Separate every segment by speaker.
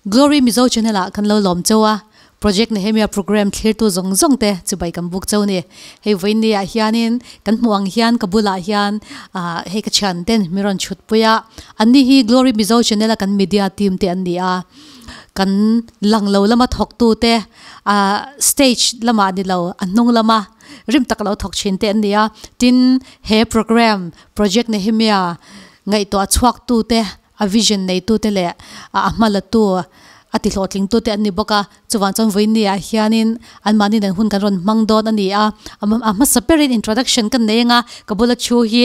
Speaker 1: Glory Mizo Channel ah kan lo lawm cheu a, Project Nehemia program thlirtu zawng zawng te chibai kan buk cheu ni. Hei vawiin ni ah hianin kan hmuh ang hian ka bulah hian ah hei ka thian ten mi rawn chhut pui a, an ni hi Glory Mizo Channel a kan media team te an ni a, kan lang lo lama thawk tu te ah stage lamah ni lo a hnung lama rim tak lo thawk thin te an ni a, tin he program Project Nehemia ngaihtuah chhuak tu te a vision neitute leh a hmalatu, a tihlawhtlingtute an ni bawk a. Chuvang chuan vawiinniah hianin anmahni nen hun kan rawn hmang dawn a ni a. A hmasa berin introduction ka nei anga ka bula thu hi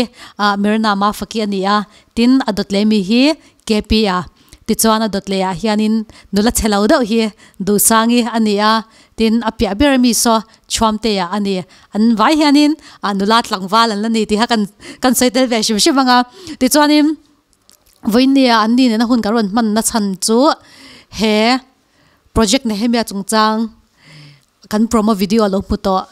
Speaker 1: Mirna Mafaki a ni a, tin a dawt leh mi hi KP a. Tichuan a dawt lehah hianin nula chhe lo deuh hi Duhsangi a ni a, tin a piah ber ami saw Chhuamtea a ni. An vai hianin nula tlangval an la ni tih kha kan sawi tel ve hrim hrim ang a. Tichuanin. Vawinia an ni nena hun kan rawn hman na chhan chu he project Nehemia chungchang kan promo video a lo hmu tawh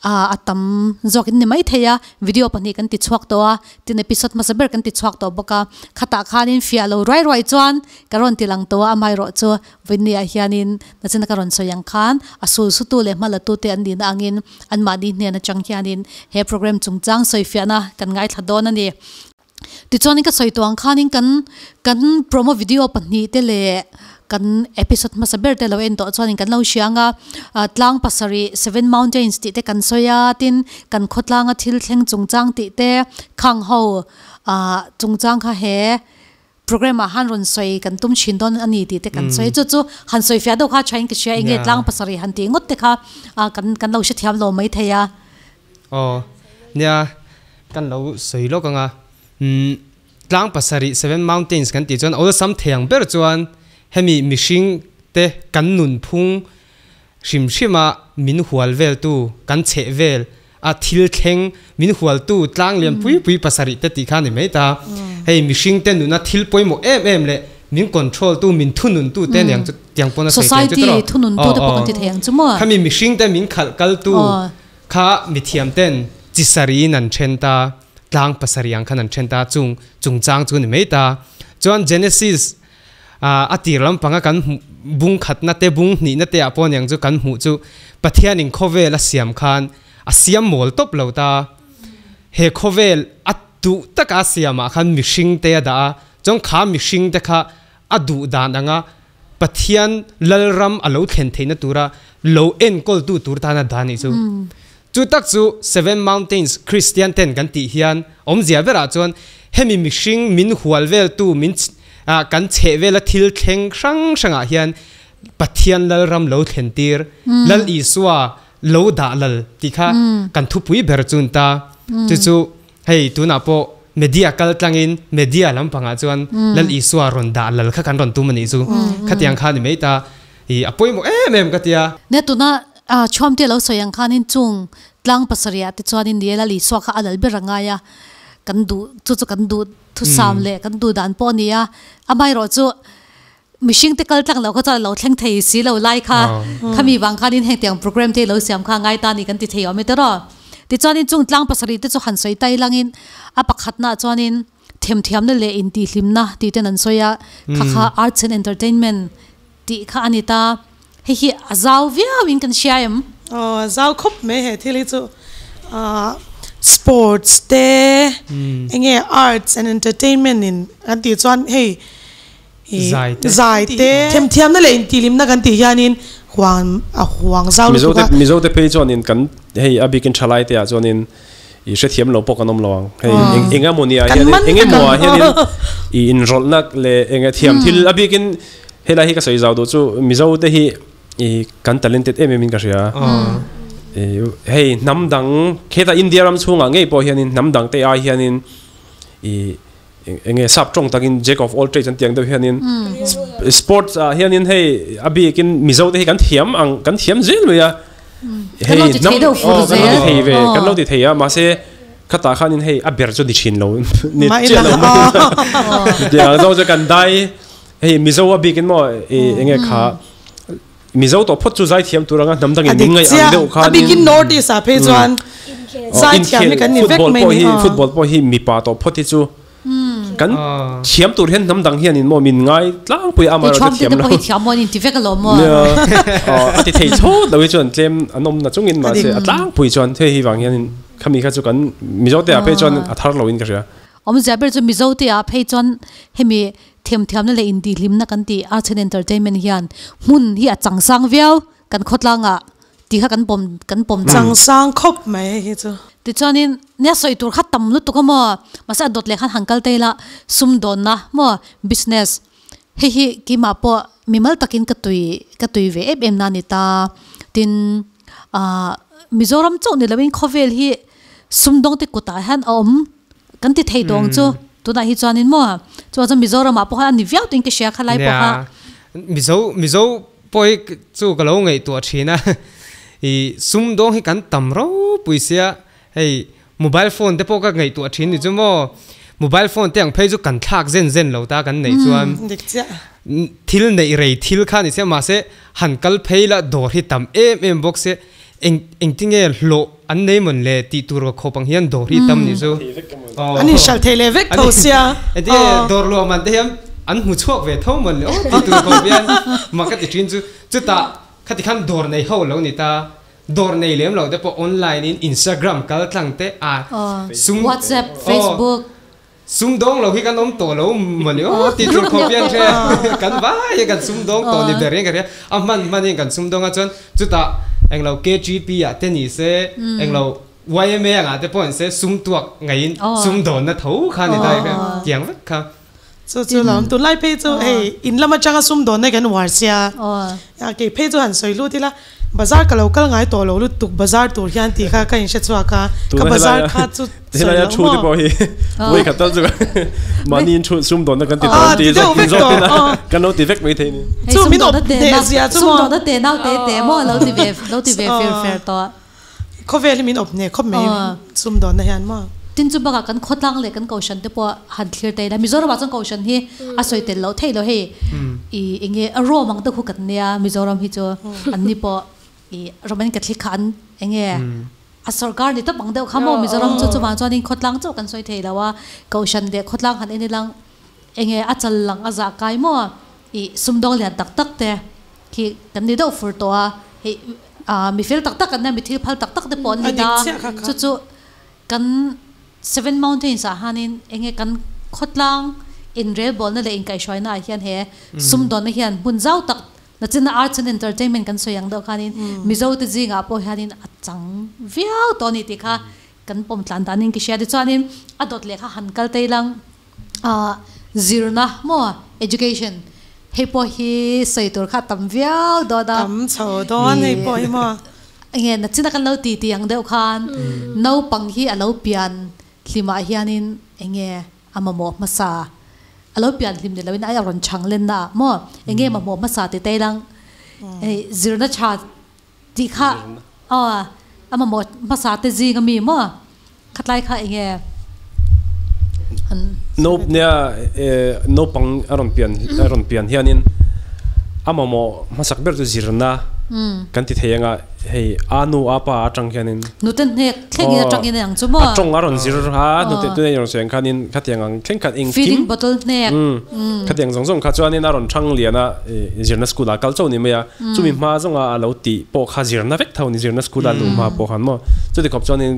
Speaker 1: a tam zawk in ni maithei a, video pahnih kan ti chhuak tawh a, tin episode hmasa ber kan ti chhuak tawh bawk a, khatah khanin fiah lo ruai ruai chuan ka rawn ti lang tawh a, amaherawh chu vawinia hianin nachina ka rawn sawi ang khan a sul sutu leh hma latu te an nihna angin anmahni hnen atang hianin he program chungchang sawifiahna kan ngaithla dawn a ni. Tichuanin ka sawi tawh ang khanin kan kan promo video pahnih te leh kan episode hmasa ber te lo en tawh chuanin kan lo hria ang a, tlang pasarih seven mountains tih te kan sawi a, tin kan khawtlanga thil thleng chungchang tih te khang ho ah chungchang kha he program ah han rawn sawi kan tum thin dawn a ni tih te kan sawi a, chu chu han sawi fiah deuh kha a thain ka hria eng nge tlang pasarih han tih ngawt te kha kan kan lo hrethiam lo maithei a.
Speaker 2: Aw nia kan lo sawi lawk ang a, umm tlang pasarih seven mountains kan tih chuan awlsam thei ang ber chuan hemi mihring te kan nunphung hrim hrim a min hual vel tu kan chheh vel a thil thleng min hual tu tlang lian pui pui pasarih te tih kha a ni mai ta. Hei mihring te nuna thil pawimawh em em leh min control tu min thunun tu te aniang chu tiang pawn a sawi thei ang chu
Speaker 1: Society thunun tu te pawh kan ti thei ang chu maw?
Speaker 2: Khami mihring te min khalh kal tu Kha mithiam ten chi sariin an then ta, tlang pasarih ang khan an then ta, chung chungchang chu ni mai ta. Chuan Genesis a tir lampanga kan hmuh bung khatna te bung hnihna te ah pawh aniang chu kan hmuh chu Pathianin khawvel a siam khan a siam mawl tawp lo ta. He khawvel a duh taka a siam ah khan mihring te a dah a, chuan kha mihring te kha a duh dan anga Pathian Lalram a lo thlen theihna tura lo enkawltu tur tana dah nih chu. Chu tak chu Seven Mountains Christian ten kan tih hian awmzia berah chuan hemi mihring min hual veltu min kan chheh vela thil thleng hrang hrangah hian Pathian Lalram lo thlen tir, Lal Isua lo dah lal tih kha kan thupui ber chu ni ta. Chu chu Hei tunah pawh media kal tlangin media lampangah chuan Lal Isua rawn dah lal kha kan rawn tum a nih chu. Khatiang kha a ni mai ta. I a pawimawh em em ka tia.
Speaker 1: Nia tuna Chhuamte lo sawi ang khanin chung tlang pasarihah te chuanin ni e Lal Isua kha a lal ber a ngai a, kan duh chu chu kan duh thusam leh kan duh dan pawh a ni a. Amaherawh chu mihring te kal tlang loh kha chuan a lo thleng thei si lo lai kha khami vang khanin heng tiang program te lo siam kha ngai ta ni kan ti thei awm e tiraw. Tichuanin chung tlang pasarih te chu han sawi tai langin a pakhatnaah chuanin themthiamna leh intihhlimna tih ten an sawi a, kha kha arts and entertainment tih kha a ni ta. Hei hi a zau viau in kan hria em?
Speaker 3: Aw a zau khawp mai he thil hi chu sports te enge arts and entertainment in kan tih chuan hei
Speaker 2: Zai te.
Speaker 3: Zai te. Themthiamna leh intihhlimna kan tih hianin huang a huang zau lutuk a.
Speaker 4: Mizo te phei chuanin kan hei a bikin thalai te ah chuanin i hrethiam lo pawh kan awm lo ang. Hei eng emaw ni ah hianin eng emaw ah hianin i inrawlhna leh eng thiam thil a bikin helai hi ka sawi zau duh chu Mizo te hi i kan talented em em in ka hria. Hei hnam dang kheta India ram chhungah ngei pawh hianin hnam dang te ai hianin i enge sap tawng takin jack of all trades an tiang deuh hianin sports ah hianin hei a bikin Mizo te hi kan thiam ang kan thiam zel mai a
Speaker 1: hei kan lo ti thei deuh fur zel
Speaker 4: kan lo ti thei ve kan lo ti thei a mahse khatah khanin hei a ber chu ni thin lo ni chiah lo mai tiang zawng chu kan dai hei Mizo a bikin maw enge kha Mizo tawh phawt chu zaithiam tur anga hnam dangin min ngaih ang deuh khanin.
Speaker 3: A bikin North East ah phei chuan zaithiam hi kan ni vek mai ni.
Speaker 4: Football pawh hi mipa tawh phawt hi chu Kan thiam tur hian hnam dang hianin maw min ngai tlangpui a, amaherawhchu
Speaker 1: thiam
Speaker 4: lo.
Speaker 1: Te pawh hi thiam maw an inti vek alawm maw?
Speaker 4: Nia, a ti thei chawt lo hi chuan tlem an awm na chungin mahse a tlangpui chuan hei hi vang hianin khami kha chu kan Mizo te ah phei chuan a thar loin ka hria.
Speaker 1: Awmzia ber chu Mizo te ah phei chuan hemi themthiamna leh intihhlimna kan tih Arts and Entertainment hian hmun hi a changsang viau kan khawtlangah tih kha kan pawm kan pawm
Speaker 3: ta. Changsang khawp mai hei hi chu.
Speaker 1: Tichuanin nia sawi tur kha tam lutuk a maw, mahse a dawt leh khan han kal ta ila sumdawnna maw business hei hi keimah pawh mimal takin ka tui ka tui ve em em na a ni ta. Tin ah Mizoram chauh ni loin khawvel hi sumdawng te kutah hian a awm kan ti thei tawng chu tunah hi chuanin maw chuan chuan Mizoramah pawh khan a ni viau tuin ka hria khalai pawh kha.
Speaker 2: Mizo Mizo Pawi chu ka lo ngaihtuah thin a, i sumdawng hi kan tam ropui sia, hei mobile phone te pawh ka ngaihtuah thin ni chu maw, mobile phone te ang phei chu kan thlak zen zen lo ta kan neih chuan thil neih rei thil kha ni sia mahse han kal phei la dawr hi tam em em bawk sia, eng engtinge hlawh an nei mawn le tih tur ka khawp ang hian dawr hi tam ni chu.
Speaker 3: An inhralh thei leh vek tho sia.
Speaker 2: Engtinge dawr luah man te hian an hmu chhuak ve tho mawn le aw tih tur khawp hian mak ka ti thin chu. Chutah khati khan dawr nei ho lo ni ta, dawr nei lem lo te pawh online in Instagram kal tlang te a sum
Speaker 1: WhatsApp, Facebook.
Speaker 2: Sumdawng lo hi kan awm tawh lo mawni aw tih tur khawp hian hre kan vai a kan sumdawng tawh ni ber in ka hria a hman hman in kan sumdawng a chuan chutah englo KGP ah te ni se englo YMA angah te pawh ni se sum tuak ngaiin sumdawnna tho kha ni dai kha tiang vek kha.
Speaker 3: Chu chu lo awm tunlai phei chu hei in lam atanga sumdawnna kan uar sia kei phei chu han sawi lut ila Bazar ka lo kal ngai tawh lo lutuk bazar tur hian tih kha ka inhre chhuak a, ka bazar kha chu sawi
Speaker 4: loh maw? Thu te pawh hi vawi khat tal chu mahni in thu sumdawnna kan ti tawh an ti zawk in zawk in a kan lo ti vek mai thei ni.
Speaker 3: Chu min awp hneh zia chu
Speaker 1: maw? Sumdawnna te nau te te maw lo ti ve lo ti ve fir fer tawh.
Speaker 3: Khawvel hi min awp hneh khawp mai sumdawnna hian maw?
Speaker 1: Tin chu bakah kan khawtlang leh kan kohhran te pawh han thlir ta ila, Mizoramah chuan kohhran hi a sawi tel loh theih lo hei i enge Rome ang deuh khu kan nia Mizoram hi chu an ni pawh i Roman Catholic kha an enge a sorkar ni tawp ang deuh kha maw Mizoram chu chuvang chuanin khawtlang chauh kan sawi thei lo a, kohhran leh khawtlang han en ilang enge a chal lang a zah kai maw i sumdawng lian tak tak te khi kan ni deuh fur tawh a, hei mi fel tak tak an nia mi thil phal tak tak te pawh an ni ta chu chu. Kan Seven Mountains ah hanin enge kan khawtlang inrelbawlna leh inkaihhruaina ah hian he sumdawnna hian hmun zau tak nachina Arts and Entertainment kan sawi ang deuh khanin Mizo te zingah pawh hianin a chang viau tawh a ni tih kha kan pawm tlan danin ka hria. Tichuanin a dawt leh kha han kal ta ilang zirna maw education hei pawh hi sawi tur kha a tam viau dawn a.
Speaker 3: Tam chho dawn hei pawh hi maw.
Speaker 1: Enge nachina kan lo ti tih ang deuh khan naupang hi a lo pian hlimah hianin enge a mamawh hmasa a lo pian hlim ni loin a rawn chhang lenna ah maw enge mamawh hmasa ti te ilang hei zirna tha tih kha aw a mamawh hmasa te zing ami maw khatlai kha enge an
Speaker 4: Nia naupang a rawn pian a rawn pian hianin a mamawh hmasak ber chu zirna kan ti thei anga hei a nu a pa atang hianin
Speaker 1: Nute hnek thleng in atangin ang chu maw?
Speaker 4: A tawng a rawn zir a nute tuna i rawn sawi ang khanin khatiang ang thleng khat engkim
Speaker 1: Feeding bottle hnek
Speaker 4: khatiang zawng zawng kha chuanin a rawn thang lian a zirna school ah kal chauh ni mai a chumi hma zawnga a lo tih pawh kha zirna vek tho ni zirna school a luh hma pawh khan maw chuti khawp chuanin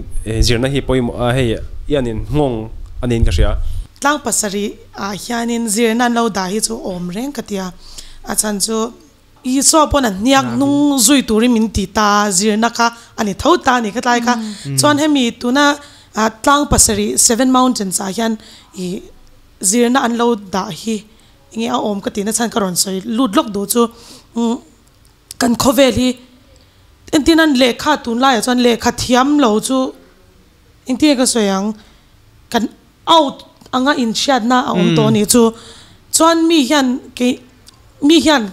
Speaker 4: zirna hi pawimawh a hei hianin nghawng a niin ka hria.
Speaker 3: Tlang pasarih ah hianin zirna an lo dah hi chu awm reng ka ti a, a chhan chu Isua pawn a hniak hnung zui turin min ti ta a, zirna kha a ni tho ta a ni khatlai kha. Chuan hemi tuna tlang pasarih Seven Mountains ah hian ih zirna an lo dah hi enge a awm ka tihna chhan ka rawn sawi lut lawk duh chu kan khawvel hi entirna lehkha tunlaiah chuan lehkha thiam lo chu Engtin nge ka sawi ang, kan out anga inhriatna a awm tawh a nih chu. Chuan mi hian kei mi hian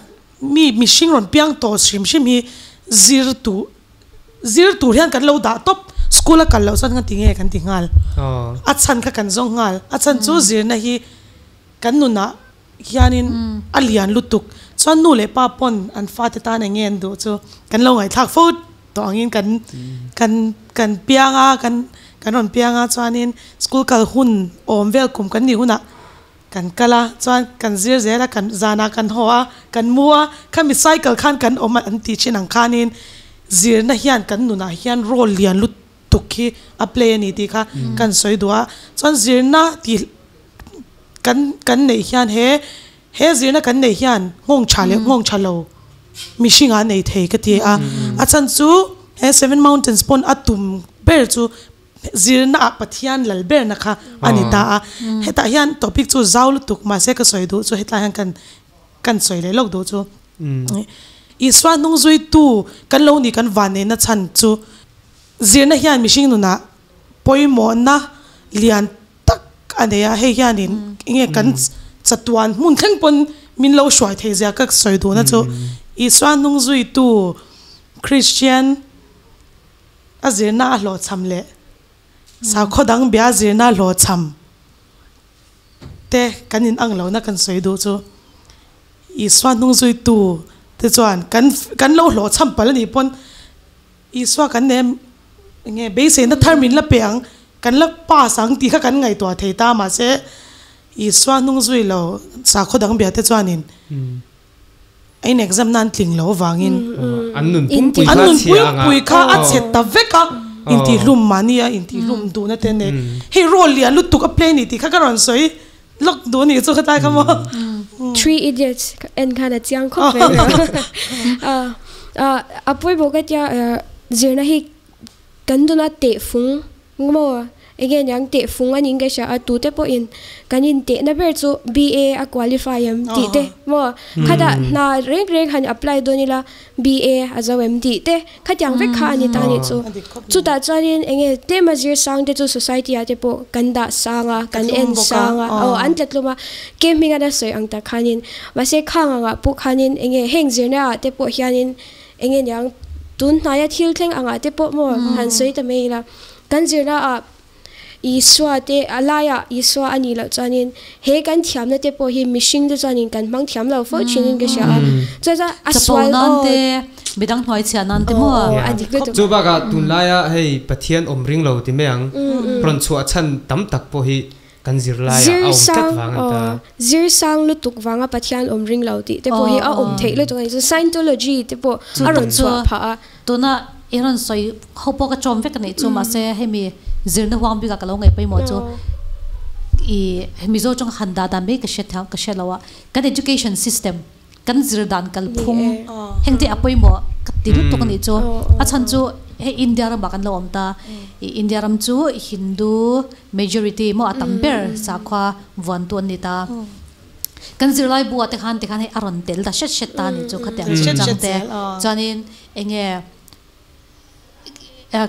Speaker 3: mi mihring rawn piang tawh hrim hrim hi zir tur zir tur hian kan lo dah tawp, school a kal loh chuan kan ti nge kan ti nghal. A chhan kha kan zawng nghal, a chhan chu zirna hi kan nunah hianin a lian lutuk. Chuan nu leh pa pawn an fate tan eng nge an duh chu kan lo ngaihthlak fo tawh angin kan kan kan piang a kan kan rawn piang a chuanin school kal hun awm vel kum kan nih hunah. Kan kal a, chuan kan zir zel a, kan zanah kan haw a, kan mu a, khami cycle khan kan awm a an tih thin ang khanin zirna hian kan nunah hian role lian lutuk hi a play a ni tih kha kan sawi duh a. Chuan zirna tih kan kan neih hian he he zirna kan neih hian nghawng tha leh nghawng tha lo mihringah a nei thei ka ti a. A chhan chu he Seven Mountains pawn a tum ber chu Zirna ah Pathian lal berna kha a ni ta a. Hetah hian topic chu zau lutuk mahse ka sawi duh chu hetlai hian kan kan sawi leh lawk duh chu Isua hnung zuitu kan lo nih kan vanneihna chhan chu zirna hian mihring nunah pawimawhna lian tak a nei a, hei hianin enge kan chatuan hmun thleng pawn min lo hruai thei zia ka sawi duhna chu Isua hnung zuitu Christian A zirna a hlawhchham leh sakhaw dang bia zirna hlawhchham te kan in ang lohna kan sawi duh chu Isua hnung zuitu te chuan kan kan lo hlawhchham palh anih pawn Isua kan nem enge beiseina thar min la pe ang kan la pass ang tih kha kan ngaihtuah thei ta mahse Isua hnung zui lo sakhaw dang bia te chuanin A in exam nan tling lo avangin
Speaker 2: an nun pumpui
Speaker 3: an nun pumpui kha a chhe ta vek a, intihhlum mahni a intihhlum duhna te nei. Hei role lian lutuk a play ni tih kha ka rawn sawi lawk duh a nih chu khatlai kha maw.
Speaker 5: Three Idiots en khan a chiang khawp mai a pawimawh ka tia zirna hi kan duna tehfung Maw? Enge niang teh fung a ning ka hria a, tute pawhin kan intehna ber chu BA a qualify em tih te maw? Khatah hna reng reng han apply dawn ila BA a zo em tih te khatiang vek kha a ni ta nih chu. Chutah chuanin enge tlema zir sang te chu society ah te pawh kan dah sang a, kan en sang a, aw an tla tlum a, ke hminga la sawi ang tak khanin mahse khang angah pawh khanin enge heng zirna ah te pawh hianin Enge niang tun hnaia thil thleng angah te pawh maw han sawi ta mai ila, kan zirna ah Isua te a laiah Isua a nih loh chuanin he kan thiamna te pawh hi mihring te chuanin kan hmang thiam lo fo thinin ka hria a, chuan chuan a sual
Speaker 1: Chapo nan te, midang hnuai chhiah nan te maw?
Speaker 5: Aw a dik lutuk.
Speaker 2: Chu bakah tunlaia hei Pathian awm ring lo ti mai ang, rawn chhuah chhan tam tak pawh hi Kan zirlai ah a awm tlat vang an ta.
Speaker 5: Zir sang lutuk vanga Pathian awm ring lo tih te pawh hi a awm theih lutuk a ni. Chu Scientology te pawh a rawn chhuah phah a.
Speaker 1: Tuna i rawn sawi ho pawh ka chawm vek a nih chu mahse hemi zirna huang bikah ka lo ngaih pawimawh chu i Mizo tawng han dah dan mai ka hre thiam ka hre lo a. Kan education system kan zir dan kalphung heng te a pawimawh ka ti lutuk a nih chu. A chhan chu hei India ramah kan lo awm ta, i India ram chu Hindu majority maw a tam ber sakhua vuantu an ni ta. Kan zirlai buah te khan tikhan hei a rawn tel ta hret hret ta a nih chu khatiang chungchang te. Chuanin enge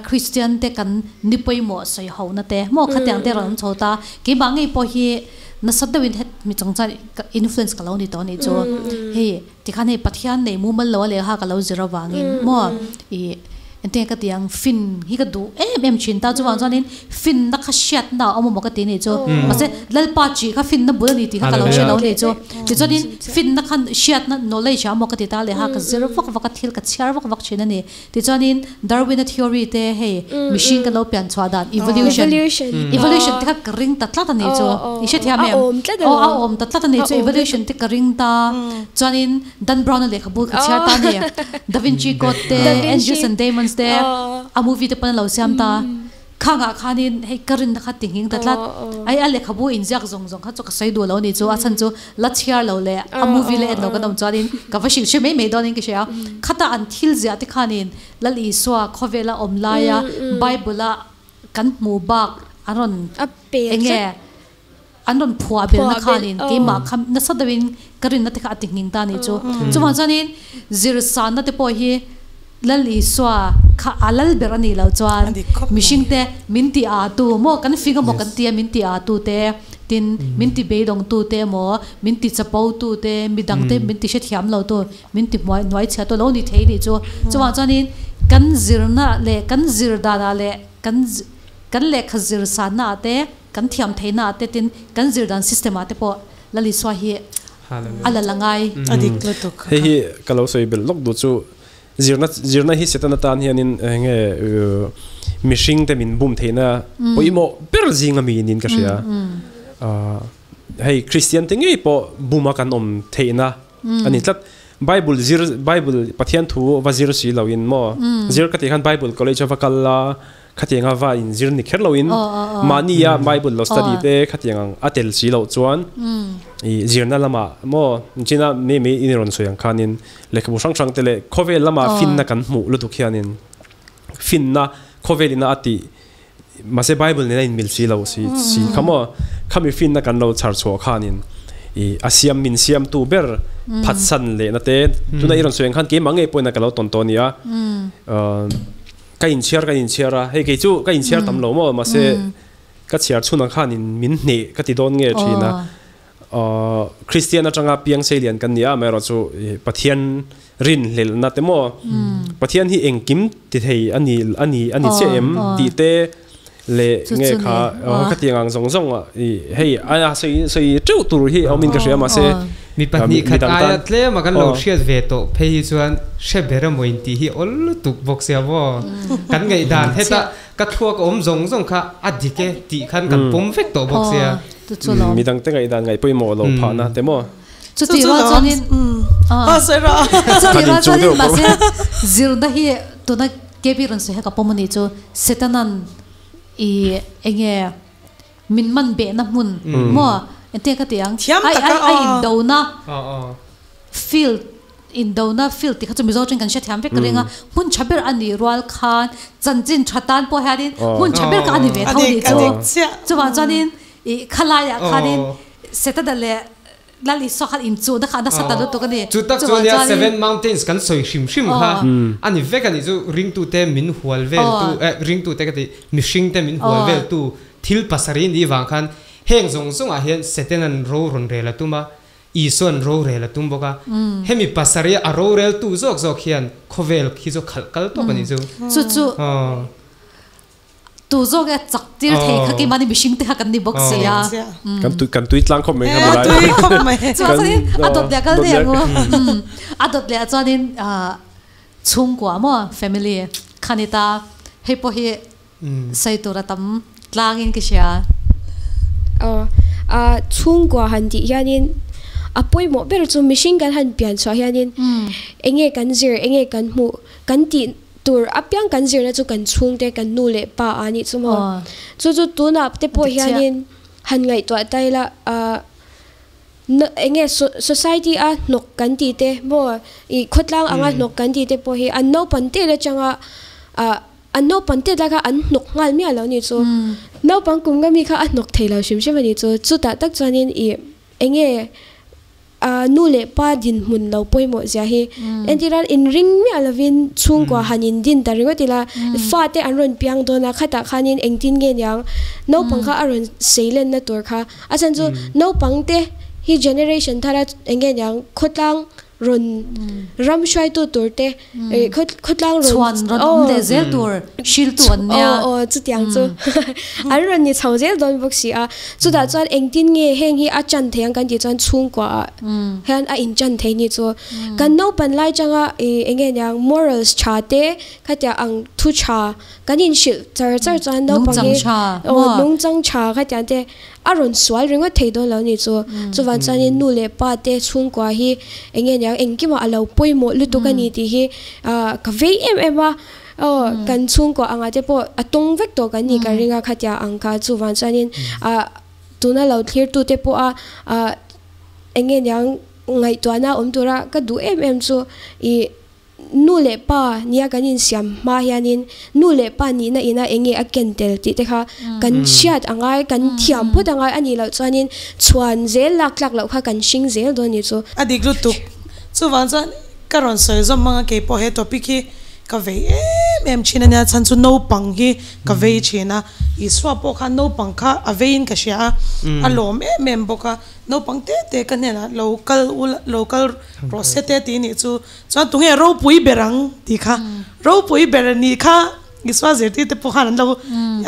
Speaker 1: Christian te kan ni pawimawh sawi ho na te maw khatiang te rawn awm chho ta keimah ngei pawh hi nasa deuhin het mi chung chuan influence ka lo ni tawh anih chu hei tikhan hei Pathian nei mumal lo a lehkha ka lo zir avangin maw ih Engtinge ka ti ang, fin hi ka duh em em thin ta, chuvang chuanin finna kha hriatna a awm amaw ka ti anih chu. Mahse Lalpa chi kha finna bul a ni tih kha ka lo hre lo anih chu. Tichuanin finna kha hriatna, knowledge, a awm amaw ka ti ta leh ha, ka zir vak vak a, thil ka chhiar vak vak thin a ni. Tichuanin Darwin-a theory te hei mihring kan lo pian chhuah dan, evolution, evolution te kha ka ring ta tlat anih chu. I hrethiam em? Aw a awm ta tlat anih chu, evolution te ka ring ta. Chuanin Dan Brown-a lehkhabu ka chhiar ta a ni. Da Vinci Code te, Angels and Demons te, a movie te pawn a lo siam ta. Khangah khanin hei ka rinna kha ti nghing ta tlat. Ai a lehkhabu inziak zawng zawng kha chu ka sawi duh lo a ni chu. A chhan chu la chhiar lo leh a movie la en lo kan awm chuanin ka va hrilh hre mai mai dawnin ka hria. Khata an thil ziah te khanin Lal Isua khawvela awm laia Bible-a kan hmuh bak a rawn enge An rawn phuah belna khanin keimah kha nasa deuhin ka rinna te kha a ti nghing ta anih chu. Chuvang chuanin zirsanna te pawh hi Lal Isua kha a lal ber anih loh chuan mihring te min ti a tu maw kan fing emaw kan tia min ti a tu te tin min ti beidawng tu te emaw min ti chapo tu te midang te min ti hrethiam lo tu min ti hmuai hnuai chhia tu lo ni thei anih chu. Chuvang chuanin kan zirna leh kan zir danah leh kan kan lehkha zirsanna ah te Kan thiam theihna ah te tin kan zir dan system ah te pawh Lal Isua hi a la la ngai.
Speaker 3: A dik lutuk.
Speaker 4: Hei hi ka lo sawi belh lawk duh chu zirna zirna hi Satan atan hianin eng nge mihring te min bum theihna pawimawh ber zinga mi niin ka hria. Hei Kristian te ngei pawh buma kan awm theihna a ni tlat. Bible zir Bible Pathian thu va zir si loin maw zir ka tih khan Bible college a va kal a khatianga va in zir ni kher loin mahnia Bible lo study te khatiang ang a tel si loh chuan i zirna lamah maw china mi mi in rawn sawi ang khanin lehkhabu hrang hrang te leh khawvel lamah finna kan hmuh lutuk hianin finna khawvel ina a tih Mahse Bible nena in mil si lo si si kha maw khami finna kan lo chhar chhuah khanin i a siam min siamtu ber phatsan lehna te tuna i rawn sawi ang khan keimah ngei pawhin a ka lo tawn tawh a nia ka inchhiar ka inchhiar a hei kei chu ka inchhiar tam lo maw mahse ka chhiar chhun ang khanin min hneh ka ti dawn nge thin a Kristian atanga piang seilian kan ni a amaherawhchu Pathian rinhlelhna te maw Pathian hi engkim ti thei a ni a ni a ni chiah em tih te leh nge kha ka ti ang zawng zawng a i hei a sawi sawi teuh tur hi a awmin ka hria mahse
Speaker 2: Mi pahnih khat aia tlem a kan lo hriat ve tawh phei hi chuan hre ber emaw intih hi awl lutuk bawk sia maw kan ngaihdan heta Ka thluak awm zawng zawng kha a dik e tih khan kan pawm vek tawh bawk sia.
Speaker 4: Midang te ngaihdan ngaih pawimawh lo phahna te maw?
Speaker 1: Chutih rual chuanin chutih rual chuanin mahse zirna hi tuna KB rawn sawi kha ka pawm a nih chu Setanan i enge min man behna hmun maw engtin ka ti ang a indona field Indona field tih kha chu Mizo tawng kan hrethiam vek ka ring a, hmun tha ber a nih rual khan chanchin tha tan pawh hianin hmun tha ber kha a ni ve tho nih chu. Chuvang chuanin ih khalaiah khanin Setana leh Lal Isua khan inchuhna kha a nasa ta lutuk a ni.
Speaker 2: Chu tak chu ania Seven Mountains kan sawi hrim hrim kha a ni vek a nih chu ringtute min hual veltu eh ringtute ka tih mihringte min hual veltu thil pasarih nih vang khan heng zawng zawngah hian Setana'n ro rawn rel a tum a, Isua'n rorel a tum bawk a, hemi pasarih a roreltu zawk zawk hian khawvel khi chu khalh kal tawp a nih chu.
Speaker 1: Chu chu tu zawk e chak tir thei kha keimahni mihring te kha kan ni bawk si a.
Speaker 4: Kan tui kan tui tlang khawp mai kha
Speaker 3: milai. Tui khawp mai.
Speaker 1: Chuan chuanin a dawt leh a kal daih ang u. A dawt leh ah chuanin chhungkua maw family kha ni ta hei pawh hi Sawi tur a tam tlangin ka hria.
Speaker 5: Aw, a chhungkua han tih hianin a pawimawh ber chu mihring kan han pian chhuah hianin enge kan zir, enge kan hmuh, kan tih tur apiang kan zirna chu kan chhungte, kan nu leh pa a nih chu maw. Chu chu tunah te pawh hianin han ngaihtuah ta ila, ah enge society a hnawk kan tih te maw, ih khawtlang anga hnawk kan tih te pawh hi an naupang tel atanga ah An naupang tet lai kha an hnawk nghal miah lo nih chu. Naupang kum nga mi kha a hnawk thei lo hrim hrim a nih chu. Chutah tak chuanin ih eng nge nu leh pa dinhmun lo pawimawh zia hi entir a inring miah lovin chhungkua han indin ta ringawt ila fate an rawn piang dawn a, khatah khanin engtin nge niang naupang kha a rawn seilenna tur kha. A chhan chu naupang te hi generation thara eng nge niang khawtlang rawn ram hruaitu tur te khawtlang rawn
Speaker 1: chhuan rawn awm leh zel tur hriltu an nia.
Speaker 5: Aw aw chutiang chu an rawn ni chho zel dawn bawk si a. Chutah chuan engtin nge heng hi a chan thei ang kan tih chuan chhungkua ah hian a in chan thei ni chu. Kan naupan lai changa ih eng nge niang morals tha te khatia ang thu tha kan in hrilh char char chuan naupang hi aw nungchang tha khatiang te A rawn sual ringawt thei dawn lo nih chu. Chuvan chuanin nu leh pa te chhungkua hi eng nge niang engkimah a lo pawimawh lutuk a ni tih hi ka vei em em a. Aw kan chhungkua angah te pawh a tawng vek tawh kan nih ka ring a khatia ang kha. Chuvan chuanin tuna lo thlirtu te pawh a eng nge niang ngaihtuahna awm tura ka duh em em chu ih Nu leh pa nia kan insiam hma hianin nu leh pa nihna ina eng nge a ken tel tih te kha kan hriat a ngai, kan thiam phawt a ngai a nih loh chuanin chhuan zel lak tlak loh kha kan hring zel dawn nih chu.
Speaker 3: A dik lutuk. Chuvang chuan ka rawn sawi zawm hmang a keipawh he topic hi ka vei em em thin a nia, chhan chu naupang hi ka vei thin a, Isua pawh khan naupang kha a veiin ka hria a, a lawm em em bawk a, naupang te te ka hnenah lo kal ula lo kal rawh se te tih nih chu. Chuan tunge ropui ber ang tih kha ropui ber nih kha Isua zirtirte pawh khan an lo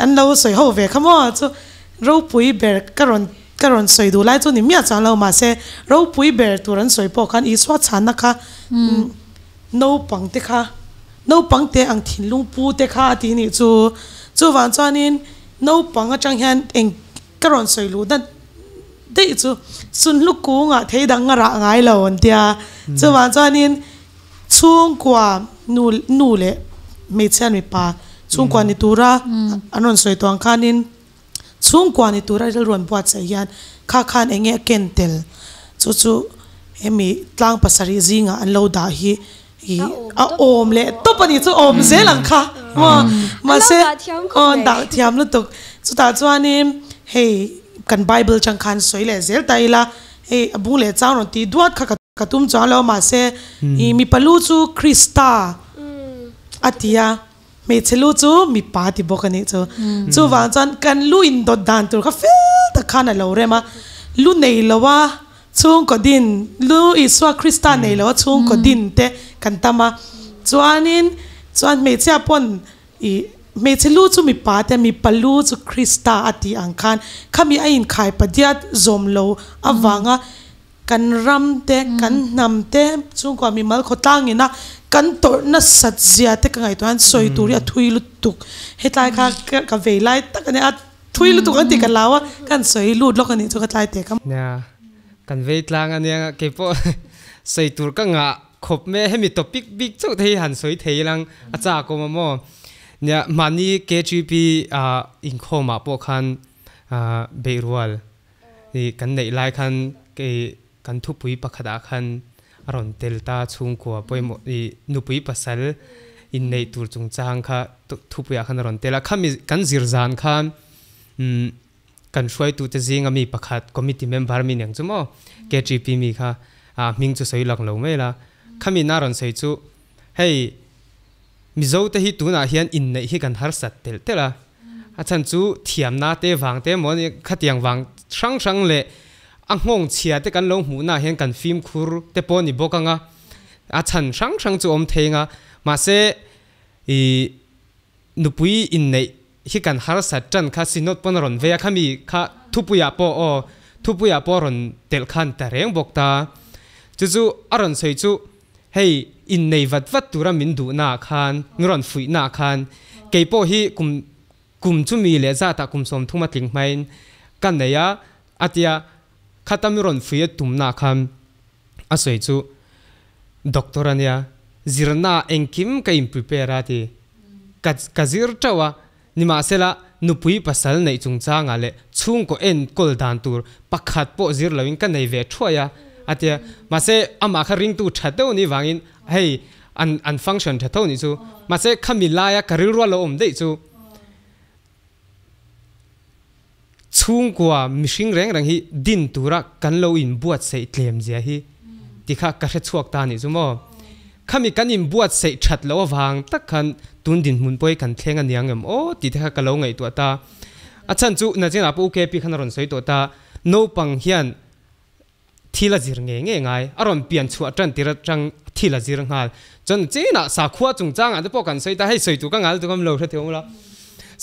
Speaker 3: an lo sawi ho ve kha maw chu ropui ber ka rawn ka rawn sawi duh lai chu ni miah chuan lo mahse ropui ber tur an sawi pawh khan Isua chhanna kha naupang te kha naupang te ang thinlung pu te kha a tih nih chu chuvang chuanin naupang atang hian eng ka rawn sawi luh dan. Daih chu sunhlu kungah thei dang a rah ngai lo an tia. Chuvang chuanin chhungkua nu nu leh hmeichhia mipa chhungkua ni tura an rawn sawi tawh ang khanin chhungkua ni tura rilru an buatsaih hian kha khan eng nge a ken tel chu chu hemi tlang pasarih zingah an lo dah hi I a awm leh tawp a ni chu awm zel ang kha maw mahse aw dah thiam lutuk chutah chuanin hei kan bible chang khan sawi leh zel ta ila hei a bung leh chang rawn tih duat kha ka tum chuang lo mahse i mipa lu chu Krista a ti a hmeichhe lu chu mipa ti bawk a nih chu chuvang chuan kan lu indawt dan tur kha fel tak khan a lo rem a lu nei lo a. Chhungkaw din, Lu Isua Krista nei lo a chhungkaw din te kan tam a, chuanin chuan hmeichhia pawn ih hmeichhe lu chu mipa te mipa lu chu Krista a tih ang khan khami a inkhai padiat zawm lo avanga kan ram te kan hnam te chhungkua mimal khawtlang ina kan tawrh nasat zia te ka ngaihtuah hian sawi tur hi a thui lutuk hetlai kha ka vei lai tak a nia. Thui lutuk an tih ka hlau a, kan sawi lut lawk a nih chu ka tlai teh ka.
Speaker 2: Nia, kan vei tlang a nia, keipawh sawi tur ka ngah khawp mai a, hemi topic bik chauh te hi han sawi thei ilang a chak awm a maw. Nia, mahni KGP ah inkhawm ah pawh khan beihrual ih kan neih lai khan kei kan thupui pakhat ah khan a rawn tel ta chhungkua pawimawh ih nupui pasal inneih tur chungchang kha thupuiah khan a rawn tel a. Khami kan zir zan khan umm kan hruaitute zinga mi pakhat committee member mi nen chu maw KTP mi kha a hming chu sawi lang lo mai la. Khami na rawn sawi chu hei Mizote hi tunah hian inneih hi kan harsat telh telh a. A chhan chu thiamna te vang te emaw khatiang vang hrang hrang leh a nghawng chhia te kan lo hmuhnaah hian kan fimkhur te pawh a ni bawk ang a, a chhan hrang hrang chu awm thei ang a, mahse ih nupui inneih hi kan harsat tan kha Synod pawn a rawn vei a, khami kha thupuiah pawh aw thupuiah pawh a rawn telh khan ta reng bawk ta. Chu chu a rawn sawi chu Hei, innei vat vat tura min duhnaah khan, min rawn fuihnaah khan, kei pawh hi kum kum chumi leh zatah kum 30 a tling hmain ka nei a, a tia. Khata mi rawn fuih a tumnaah khan a sawi chu, Doctor a nia, zirnaah engkim ka in prepare a ti. Ka ka zir teuh a, nimahsela nupui pasal neih chungchangah leh chhungkaw enkawl dan tur pakhat pawh zir loin ka nei ve thuai a, a tia. Mahse, amah kha ringtu tha deuh anih vangin hei an an function tha tho nih chu. Mahse, khami laia ka rilru a lo awm daih chu chhungkua mihring reng reng hi din tura kan lo inbuatsaih tlem zia hi ti kha ka hre chhuak ta anih chu maw. Khami kan inbuatsaih that loh avang tak khan tun dinhmun pawh hi kan thleng a niang em aw tih te kha ka lo ngaihtuah ta. A chhan chu nachinah pawh UKP khan a rawn sawi tawh ta, naupang hian thil a zir ngei ngei ngai, a rawn pian chhuah tan tir atang thil a zir nghal. Chuan chenah sakhua chungchangah te pawh kan sawi ta, hei sawi tur ka ngal tuk a lo hre thei awm la.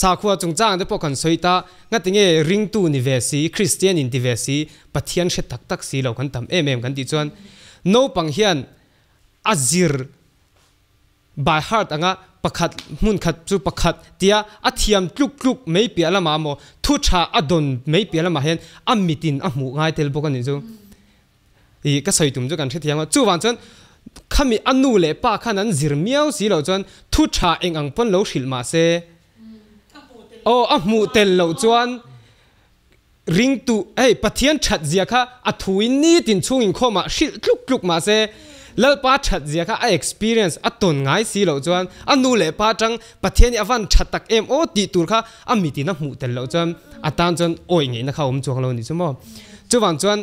Speaker 2: Sakhua chungchangah te pawh kan sawi ta, ngatinge ringtu ni ve si, Kristian inti ve si, Pathian hre tak tak si lo kan tam em em kan tih chuan naupang hian a zir by heart anga pakhat hmun khat chu pakhat tia a thiam tluk tluk mai piah lamah maw thu tha a dawn mai piah lamah hian a mitin a hmuh ngai tel bawk a nih chu. Ih ka sawi tum chu kan hrethiam a, chuvang chuan khami a nu leh pa khan an zir miau si loh chuan thu tha eng ang pawn lo hrilh mah se aw a hmuh tel loh chuan Ringtu, hei Pathian that zia kha a thuin nitin chhung inkhawmah hrilh tluk tluk mahse Lalpa that zia kha a experience a tawn ngai si loh chuan a nu leh pa atang Pathian hi a van tha tak em aw tih tur kha a mitin a hmuh tel loh chuan a tan chuan awih ngeihna kha a awm chuang lo a nih chu maw. Chuvang chuan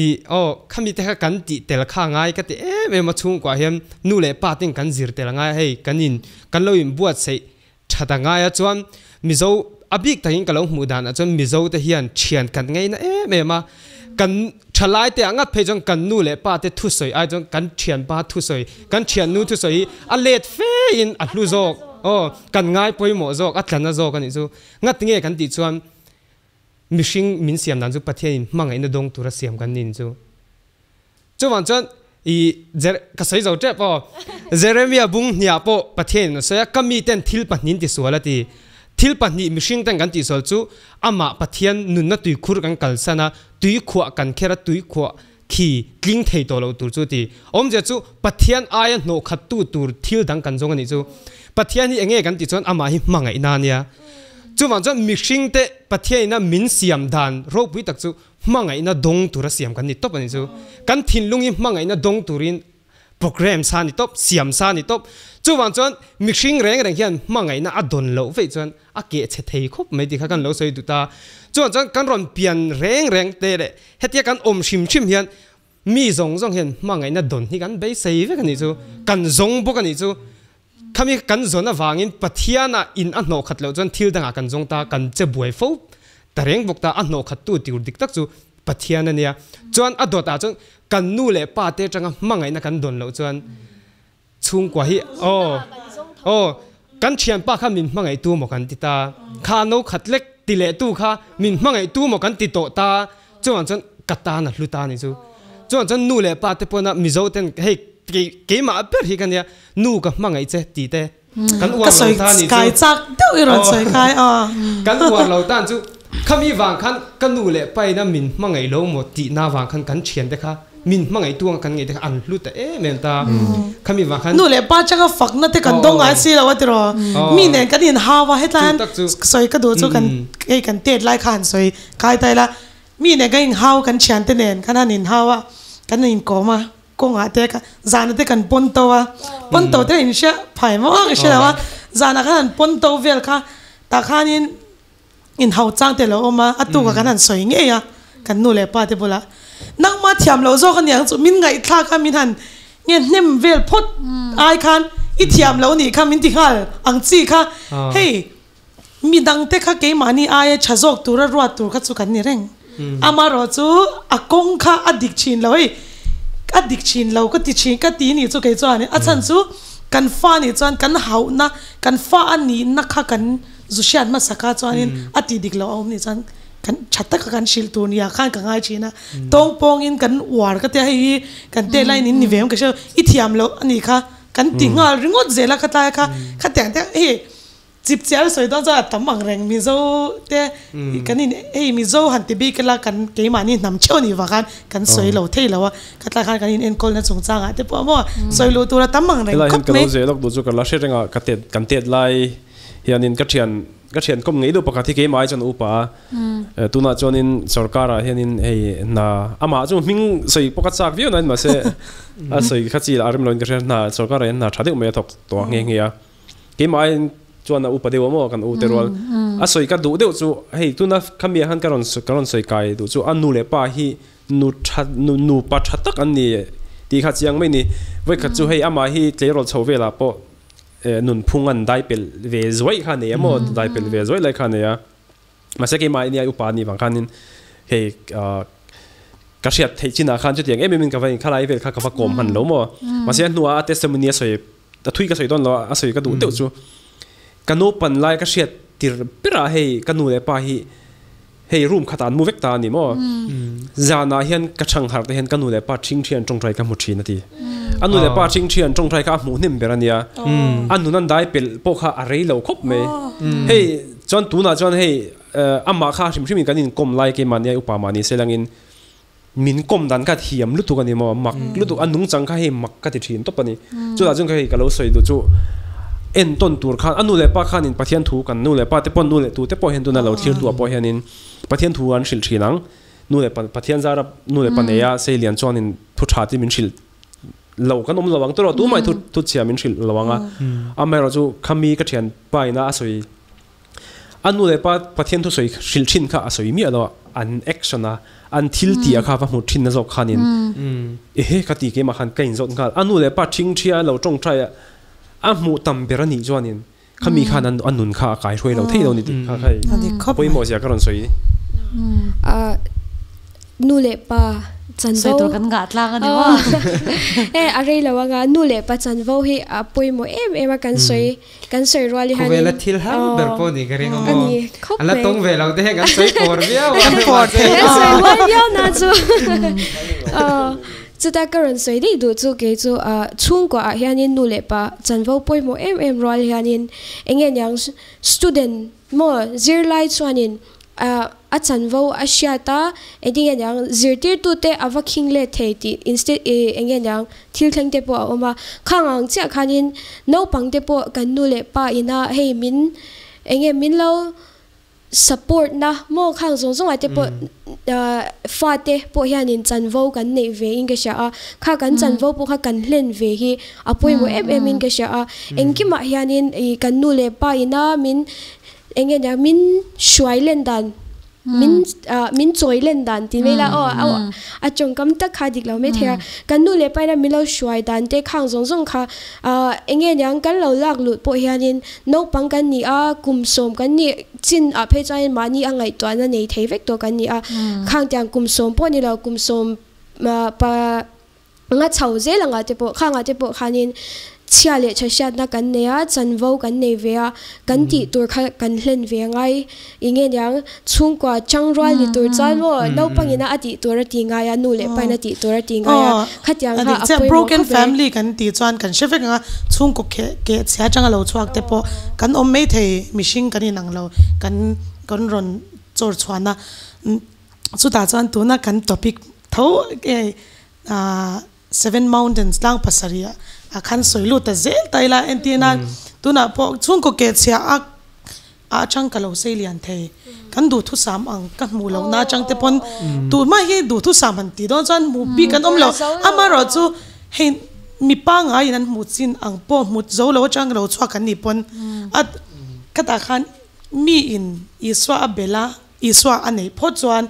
Speaker 2: i aw khami te kha kan tih tel kha ngai ka ti em em a chhungkuah hian nu leh pa ten kan zir tel a ngai a hei kan in kan lo inbuatsaih That a ngai a chuan Mizo a bik takin ka lo hmuh dan ah chuan Mizo te hian thian kan ngaina em em a, kan thalai te ah ngat phei chuan kan nu leh pa te thusawi ai chuan kan thianpa thusawi, kan thiannu thusawi hi a let fe in a hlu zawk aw, kan ngai pawimawh zawk, a tlana zawk a nih chu. Ngat nge kan tih chuan mihring min siam dan chu Pathian in hmangaihna dawng tura siam kan nin chu. Chuvang chuan i Jer ka sawi zo tep aw. Jeremia bung hniah pawh Pathian in a sawi a, ka miten thil pahnin ti sual a ti. Thil pahnih mihring ten kan tihsual chu amah Pathian nunna tuikhur kan kalsan a, tuikhuah kan kher a, tuikhuah khi tling thei tawh lo tur chu ti. Awmzia chu Pathian aia hnawhkhat tu tur thil dang kan zawng a nih chu. Pathian hi enge kan tih chuan amah hi hmangaihna a nia. Chuvang chuan mihring te Pathian ina min siam dan ropui tak chu hmangaihna dawng tura siam kan ni tawp a nih chu. Kan thinlung hi hmangaihna dawng turin Program sa ni tawp, siam sa ni tawp. Chuvang chuan mihring reng reng hian hmangaihna a dawn loh veih chuan a keh chhe thei khawp mai tih kha kan lo sawi duh ta. Chuvang chuan kan rawn pian reng reng te leh hetia kan awm hrim hrim hian mi zawng zawng hian hmangaihna dawn hi kan beisei vek a nih chu, kan zawng bawk a nih chu. Khami kan zawn avangin Pathianah in a hnawh khat loh chuan thil dangah kan zawng ta, kan che buai fo ta reng bawk ta, a hnawh khat tu tur dik tak chu Pathian a nia. Chuan a dawtah chuan kan nu leh pa te atanga hmangaihna kan dawn loh chuan chhungkua hi aw aw kan thianpa kha min hmangaihtu maw kan ti ta, kha no khat lek ti leh tu kha min hmangaihtu maw kan ti tawh ta, chuvang chuan ka tan a hlu ta a ni chu. Chuvang chuan nu leh pa te pawna Mizo ten hei keimah ber hi ka nia nu ka hmangaih che tih te kan uar lo ta a ni chu.
Speaker 3: Ka sawi kai chak deuh i rawn sawi kai a.
Speaker 2: Kan uar lo tan chu khami vang khan ka nu leh pa ina min hmangaih lo maw tihna vang khan kan thian te kha min hmangaih tu anga kan ngaih te kha an hlu ta em em ta. Khami vang khan
Speaker 3: Nu leh pa changa fakna te kan dawng ngai si lo a tiraw. Mi nen kan inhau a hetlai hian sawi ka duh chu kan hei kan tet lai kha han sawi kai ta ila mi nen kan inhau kan thian te nen khan han inhau a kan inkawm a. Kawngah te kha zana te kan pawn to a, pawn to te in hria phai maw ka hre lo a, zanah khan han pawn to vel kha tah khanin in hau chang te lo awm a, a tukah kan han sawi ngei a kan nu leh pa te bulah nangmah thiam loh zawk aniang chu min ngaihthlak a min han nge hnem vel phawt ai khan i thiam loh nih kha min ti nghal ang chi kha hei Mi dangte kha keimahni aia tha zawk tura ruat tur kha chu kan ni reng. Amaherawh chu a kawng kha a dik thin lo hei, a dik thin lo ka ti thin ka ti nih chu kei chuan a chhan chu kan fa nih chuan kan hauhna kan fa a nihna kha kan zu hriat hmasa kha chuanin a tih dik loh a awm nih chuan kan tha taka kan hrilh tur nia khan ka ngai thin a. Tawng pawngin kan uar ka tia hei hi kan tet laiin in ni ve ang ka hre lo, i thiam loh a nih kha kan ti nghal ringawt zel a kha tlai kha khatiang te hei Chip chiar sawi dawn chuan a tam ang reng Mizo te kan in hei Mizo han ti bik ila kan keimahni hnam theuh anih vang khan kan sawi lo thei lo a khatlai khan kan in enkawl na chungchang ah te pawh maw sawi luh tur a tam ang reng
Speaker 4: Helai hian
Speaker 3: khawp
Speaker 4: ka lo
Speaker 3: mai.
Speaker 4: zeh lawk duh chu ka la hre reng a ka tet kan tet lai hianin ka thian ka thian kawm ngei deuh pakhat hi keimah ai chuan a upa a tunah chuanin sorkar ah hianin hei hna amah chu hming sawi pawh ka chak viau nain mahse a sawi kha chi lah a rem loin ka hria hna sorkar ah hian hna tha deuh mai a thawk tawh nghe nghe a. Keimah aiin chuan a upa deuh a maw kan u te rual. A sawi ka duh deuh chu hei tuna khami ah khan ka rawn ka rawn sawi kai duh chu a nu leh pa hi nu tha nu nupa tha tak an ni tih kha chiang mai ni. Vawikhat chu hei amah hi tleirawl chho velah pawh nunphung an dai pelh ve zuaih kha a nei a maw dai pelh ve zuaih lai kha a nei a. Mahse keimah nia upa anih vang khanin hei ka hriat theih chinah khan chutiang em em in ka va inkhalai vel kha ka va kawm hman lo maw. Mahse a hnuah a testimony a sawi a thui ka sawi dawn lo a, a sawi ka duh deuh chu ka naupan lai ka hriat tir berah hei ka nu leh pa hi hei room khatah an mu vek ta a ni maw zanah hian ka chhang harh te hian ka nu leh pa thing thian tawngtai ka hmu thin a ti a nu leh pa thing thian tawngtai kha a hmuh hnem ber a nia a nun an dai pelh pawh kha a rei lo khawp mai hei chuan tunah chuan hei amah kha hrim hrimin kan inkawm lai keimahni a upa mahni selangin Min kawm dan kha thiam lutuk a ni maw, mak lutuk, a nungchang kha hei mak ka ti thin tawp a ni. Chutah chuan hei ka lo sawi duh chu entawn tur khan a nu leh pa khanin Pathian thu kan nu leh pa te pawh nu leh tu te pawh hian tuna lo thlir tu ah pawh hianin Pathian thu an hrilh thin ang. Nu leh pa Pathian zara nu leh pa neia Seilian chuanin thu tha te min hrilh lo kan awm lo ang tawh tumah thu thu chhia min hrilh lo ang a. Amaherawhchu chu khami ka thianpa ina a sawi A nu leh pa Pathian thusawi hrilh thin kha a sawi miah lo a, an action a, an thil tih a kha va hmu thin na zawk khanin ehe ka ti keimah khan ka inzawt nghal. A nu leh pa thingthia lo tawngtai a, a hmuh tam ber a nih chuanin khami khan a nun kha a kai hruai lo thei lo ni tih kha kha a pawimawh zia ka rawn sawi.
Speaker 5: Nu leh pa chanvo.
Speaker 1: Sawi tur kan ngah tlang a ni maw?
Speaker 5: E a rei lo anga nu leh pa chanvo hi a pawimawh em em a kan sawi. Kan sawi rual hi hanin.
Speaker 2: Khawvela thil har ber pawh ni ka ring a maw?
Speaker 5: A ni khawp
Speaker 2: mai. A la tawng ve lo te hian kan sawi pawr viau a.
Speaker 3: Kan pawr thei
Speaker 5: a. Kan sawi rual viau na chu. Chuta ka rawn sawi daih duh chu kei chu chhungkua ah hianin nu leh pa chanvo pawimawh em em rual hianin eng nge niang student maw zirlai chuanin a chanvo a hriat a engtin nge niang zirtirtute a va khing let thei tih instead eng nge niang thil thleng te pawh a awm a khang ang chiah khanin naupang te pawh kan nu leh pa ina hei min eng nge min lo Support na maw khang zawng zawng ah te pawh fa te pawh hianin chanvo kan neih ve in ka hria a, kha kan chanvo pawh kha kan hlen ve hi a pawimawh em em in ka hria a, engkimah hianin ih kan nu leh pa ina min eng nge nia min hruai len dan min min chawi len dan tih mai ila aw a tawngkam tak kha a dik lo mai thei a, kan nu leh pa ina min lo hruai dan te khang zawng zawng kha eng nge niang kan lo lak lut pawh hianin naupang kan ni a, kum sawm kan nih chin ah phei chuanin mahni a ngaihtuahna nei thei vek tawh kan ni a, khang tiang kum sawm pawh ni lo kum sawm pa nga chho zel angah te pawh khangah te pawh khanin chhia leh tha hriatna kan nei a, chanvo kan nei ve a, kan tih tur kha kan hlen ve ngai i nge niang chhungkua changrual ni tur chuan maw naupangina a tih tur a ti ngai a, nu leh paina tih tur a ti ngai a, khatiang kha a pawimawh
Speaker 3: Broken
Speaker 5: khawp mai.
Speaker 3: family kan tih chuan kan hre vek ang a, chhungkaw keh keh chhia atanga lo chhuak te pawh kan awm mai thei mihring kan inang lo kan kan rawn chawr chhuahna chutah chuan tuna kan topic tho Seven Mountains tlang pasarih ah khan sawi lut ta zel ta ila entir nan tunah pawh chhungkaw keh chhia a atang ka lo sei lian thei kan duhthusam ang ka hmuh loh na atang te pawn tuhmah hi duhthusam han tih dawn chuan hmuh bik an awm lo amaherawh chu hei mi pangaiin an hmuh chin ang pawh hmu zo lo atang lo chhuak an nih pawn a khatah khan mi in Isua a bel a. Isua a neih phawt chuan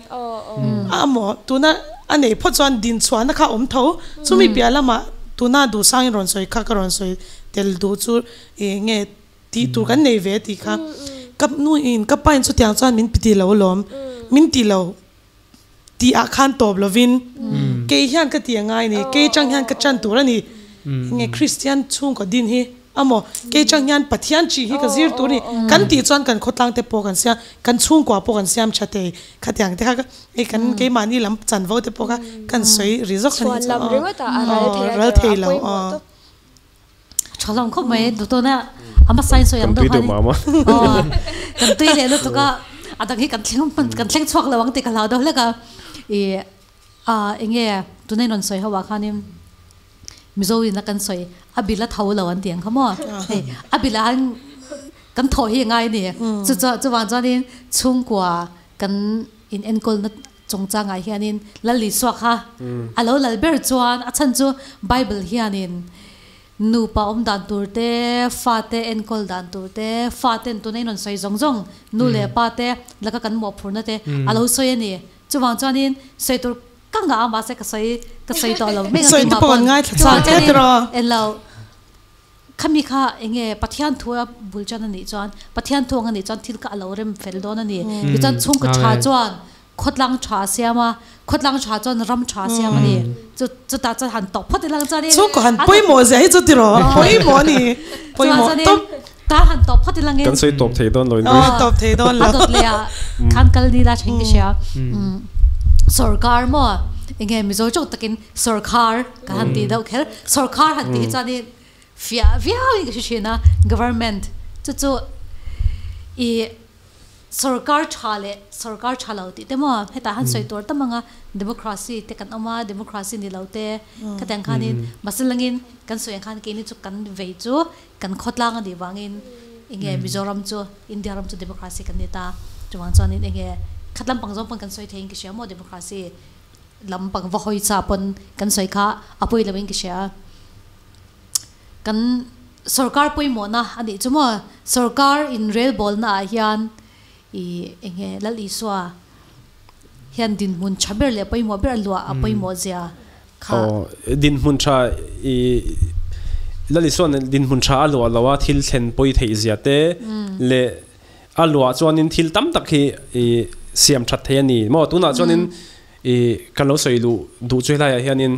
Speaker 3: a maw tuna a neih phawt chuan dinchhuahna kha a awm tho. Chumi piah lamah tuna duhsangin rawn sawi kha ka rawn sawi tel duh chu ih nge tih tur kan nei ve tih kha ka nuin ka pain chutiang chuan min ti lo alawm min ti lo tih ah khan tawp lovin kei hian ka ti angai ni kei chang hian ka chan tur a ni nge Kristian chhungkaw din hi Amaw, kei chang hian Pathian chi hi ka zir tur ni. Kan tih chuan kan khawtlang te pawh kan siam, kan chhungkua pawh kan siam tha thei. Khatiang te kha hei kan keimahni lam chanvo te pawh kha kan sawi ri zawk a nih chu aw, ral thei lo aw.
Speaker 1: Tha hlawm khawp mai, tuna a hmasa in sawi ang deuh khan aw kan tui leh lutuk a, a dang hi kan thleng kan thleng chhuak lo ang tih ka hlau deuh hlek a, ih eng nge tuna in rawn sawi ho ah khanin. Mizo in a kan sawi a bil a tho lo an ti ang kha maw? Hei a bil ah hian kan thawh hi a ngai a ni. Chu chuan chuvang chuanin chhungkua kan in enkawlna chungchangah hianin Lal Isua kha a lo lal ber chuan a chhan chu Bible hianin nupa awm dan tur te, fate enkawl dan tur te, faten tuna in rawn sawi zawng zawng nu leh pa te laka kan mawhphurhna te a lo sawi a ni. Chuvang chuanin sawi tur Ka ngah a mahse ka sawi ka sawi tawh lo mek a
Speaker 3: Sawi te
Speaker 1: keimah
Speaker 3: pawh
Speaker 1: pawn
Speaker 3: an ngaithla
Speaker 1: chuan
Speaker 3: chak tlat
Speaker 1: chuanin
Speaker 3: rawh.
Speaker 1: englo khami kha enge Pathian thu a bul tan a nih chuan Pathian thu ang a nih chuan thil kha a lo rem fel dawn a ni. Tichuan chhungkaw tha chuan khawtlang tha a siam a, khawtlang tha chuan ram tha a siam a ni. Chu chutah chuan han tawp phawt ila chuanin
Speaker 3: Chhungkaw han pawimawh zia hi chu ti rawh pawimawh a ni
Speaker 1: Chuan
Speaker 3: pawimawh
Speaker 1: chuanin
Speaker 3: tawp.
Speaker 1: ta han tawp phawt ila ngin
Speaker 4: Kan sawi tawp thei dawn lo in
Speaker 3: Aw tawp thei dawn lo.
Speaker 1: A dawt leh ah khan kal ni la thleng ka hria. Sorkar maw enge Mizo chauh takin sorkhar ka han tih deuh kher. Sorkhar han tih hi chuanin fiah viau in ka hre thin a government chu chu i Sorkar tha leh sorkar tha lo tih te maw hetah han sawi tur tam anga democracy te kan awm a, democracy ni lo te khatiang khanin mahse langin kan sawi ang khan keini chu kan vei chu kan khawtlang a nih vangin enge Mizoram chu India ram chu democracy kan ni ta chuvang chuanin enge khat lampang zawng pawn kan sawi theiin ka hria maw democracy lampang va hawi cha pawn kan sawi kha a pawi loin ka hria. Kan sorkar pawimawhna a nih chu maw? Sorkar inrelbawlna ah hian i eng nge Lal Isua hian dinhmun tha ber leh pawimawh ber a luah a pawimawh zia kha.
Speaker 4: Aw, dinhmun tha i Lal Isua'n dinhmun tha a luah lo a thil thlen pawi theih zia te leh a luah chuanin thil tam tak hi i siam that thei a ni maw? Tunah chuanin i kan lo sawi luh duh chu helaiah hianin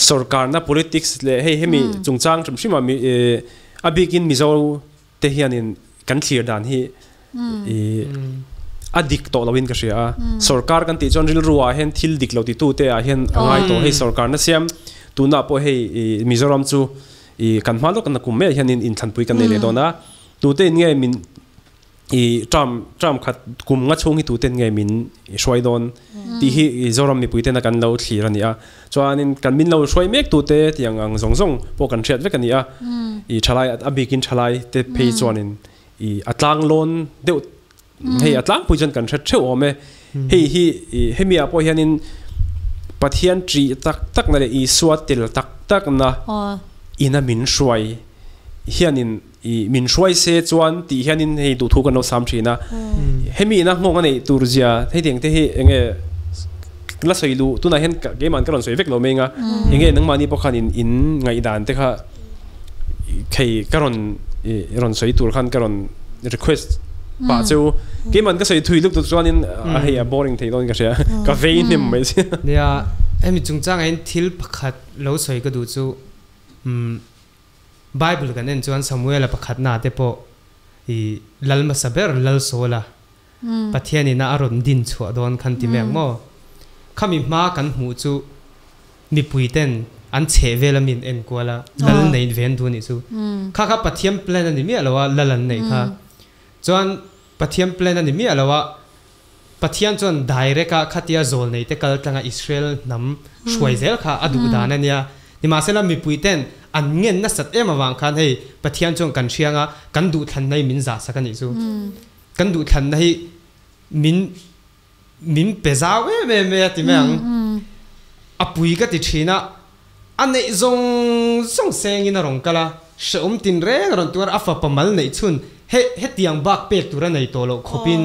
Speaker 4: Sorkarna politics leh hei hemi chungchang hrim hrim ah a bikin Mizo te hianin kan thlir dan hi i a dik tawh loin ka hria a sarkar kan tih chuan rilru ah hian thil dik lo ti tu te ah hian a ngai tawh hei sarkar na siam tuna pawh hei Mizoram chu i kan hma lawk na kum mai hian in inthlanpui kan nei leh dawn a tute in nge min i term term khat kum nga chhung hi tuten nge min hruai dawn tih hi Zoram mipui tena kan lo thlir ani a chuanin kan min lo hruai mek tute tiang ang zawng zawng pawh kan hriat vek ani a i thalai a bikin thalai te phei chuanin i atlang lawn deuh hei atlang pui chuan kan hre theuh awm e hei hi hemi ah pawh hianin Pathian tri tak tak na leh Isua tel tak tak na ina min hruai hianin i min hruai se chuan tih hianin hei duhthu kan lo sam thin a hemi ina nghawng a neih tur zia hei tiang te hi enge la sawi lu tunah hian keimah ka rawn sawi vek lo mai anga enge nangmahni pawh khan in in ngaihdan te kha thei ka rawn rawn sawi tur khan ka rawn request pah chu keimah ka sawi thui luk tuk chuanin a hei a boring thei dawn ka hria ka vei hnem mai si
Speaker 2: nia hemi chungchangah hian thil pakhat lo sawi ka duh chu Bible kan en chuan Samuela pakhat na te pawh i lal hmasa ber lal Saula Pathian ina a rawn din chhuah dawn khan ti mek maw? Khami hma kan hmuh chu mipui ten an chheh vel a min en kual a, lal nei ve an duh anih chu. Kha kha Pathian plan a ni miah lo a, lal an neih kha. Chuan Pathian plan a ni miah lo a, Pathian chuan direct a khatia zawl nei te kal tlanga Israel hnam hruai zel kha a duh dan a nia. Nimahsela mipui ten an ngen nasat em avang khan hei Pathian chuan kan hriang a, kan duhthlanna hi min zah sak anih chu. Kan duhthlanna hi min min pe zau em em e a ti mai ang. A pui ka ti thin a, a neih zawng zawng sengin a rawn kal a, hrehawm tin reng a rawn tuar a, a fapa mal neih chhun he hetiang bak pek tur a nei tawh loh khawpin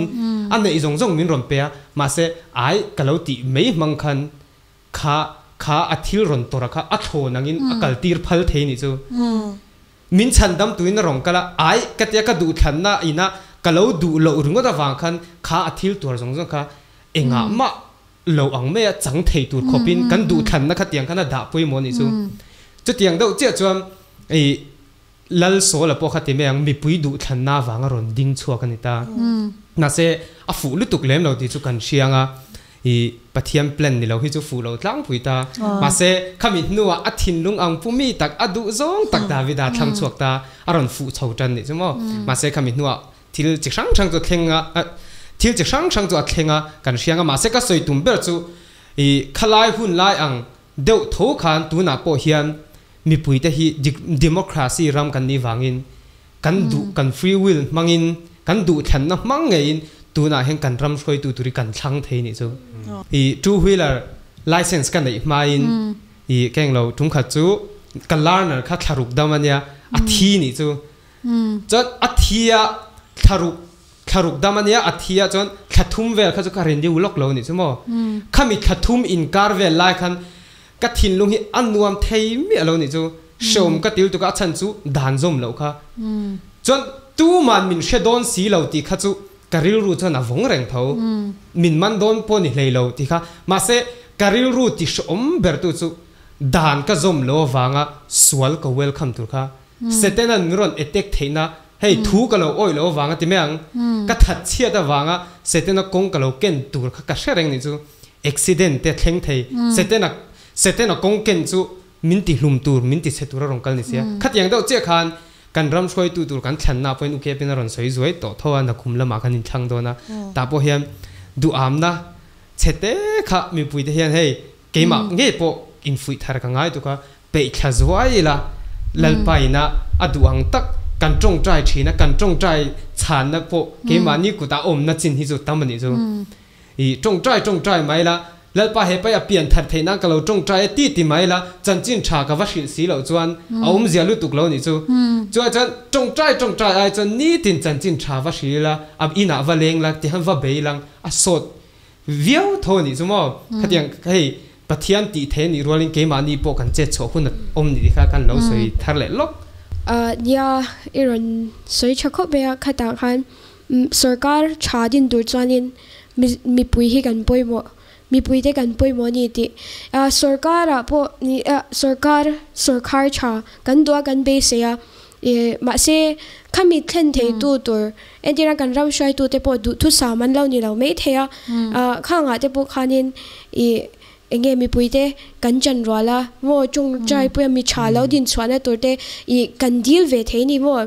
Speaker 2: a neih zawng zawng min rawn pe a, mahse ai ka lo tih mai hmang khan kha kha a thil rawn tawrh a kha a thlawn angin a kal tir phal thei nih chu. Min chhandam tuin a rawn kal a, ai ka tia ka duhthlanna ina ka lo duh loh ringawt avang khan kha a thil tuar zawng zawng kha engah mah lo ang mai a chang thei tur khawpin kan duhthlanna kha tiang khan a dah pawimawh anih chu. Chutiang deuh chiah chuan i Lal Sawla pawh kha ti mai ang, mipui duhthlanna avanga rawn ding chhuak a ni ta. Mahse a fuh lutuk lem lo tih chu kan hriang a. I Pathian plan ni lo hi chu fuh lo tlangpui ta. Mahse, khami hnuah a thinlung ang pu mi tak, a duh zawng tak Davida thlang chhuak ta, a rawn fuh chho tan nih chu maw. Mahse, khami hnuah thil chi hrang hrang chu a thleng a, thil chi hrang hrang chu a thleng a, kan hriang a. Mahse, ka sawi tum ber chu i khalai hun lai ang deuh tho khan tunah pawh hian mipuite hi democracy ram kan nih vangin kan duh kan free will hmangin kan duhthlanna hmang ngeiin tunah hian kan ram hruaitu tur hi kan thlang thei nih chu. I two wheeler license ka neih hmain i ka englo tumkhat chu ka learner kha thlaruk dam ania a thi nih chu. Chuan a thi a thlaruk thlaruk dam ania a thi a chuan thla thum vel kha chu ka renew lawk lo nih chu maw. Khami thla thum inkar vel lai khan Ka thinlung hi a nuam thei miah lo nih chu hreawm ka til tuk a, a chhan chu dan zawm loh kha. Chuan tuman min hre dawn si lo tih kha chu ka rilru chuan a vawng reng tho. Min man dawn pawh ni hlei lo tih kha. Mahse ka rilru ti hreawm ber tu chu dan ka zawm lo avanga sual ka welcome tur kha. Satan-a'n min rawn attack theihna hei thu ka lo awih lo avanga ti mai ang. Ka that chhiat avanga Satan-a kawng ka lo ken tur kha ka hre reng nih chu. Accident te thleng thei Setena Setena kawng ken chu min ti hlum tur min ti chhe tur a rawn kal ni sia. Khatiang deuh chiah khan kan ram hruaitu tur kan thlanna pawhin UKP in a rawn sawi zuai tawh tho a, nakhum lamah kan inthlang dawn a. Tah pawh hian duhamna chhe te kha mipui te hian hei keimah ngei pawh infuih thar ka ngai tuk a, peih thla zuai ila Lalpa ina a duh ang tak kan tawngtai thin a, kan tawngtai chhanna pawh keimahni kutah awmna chin hi chu tam a nih chu. I tawngtai tawngtai mai la, Lalpa he pai a pian thar theih nan ka lo tawngtai e ti ti mai la, chanchin tha ka va hrilh si loh chuan a awmzia lutuk lo nih chu. Chuai chuan tawngtai tawngtai ai chuan nitin chanchin tha va hril la, a inah va leng la tihan va bei lang a sawt viau tho a nih chu maw. Khatiang hei Pathian tih thei a nih rualin keimahni pawh kan chet chhuah hun a awm ni tih kha kan lo sawi thar leh lawk.
Speaker 5: Nia i rawn sawi tha khawp mai a, khatah khan Sorkar tha din tur chuanin mipui hi kan pawimawh, mipuite kan pawimawh a ni tih. Sorkarah pawh ni sorkar sorkhar tha kan duh a kan beisei a, E mahse khami thlen thei tu tur entira kan ram hruai tu te pawh duhthusam an lo ni lo mai thei a khangah te pawh khanin i enge mipui te kan chan rual a maw chung trai puia mi tha lo din chhuahna tur te i kan dil ve thei ni maw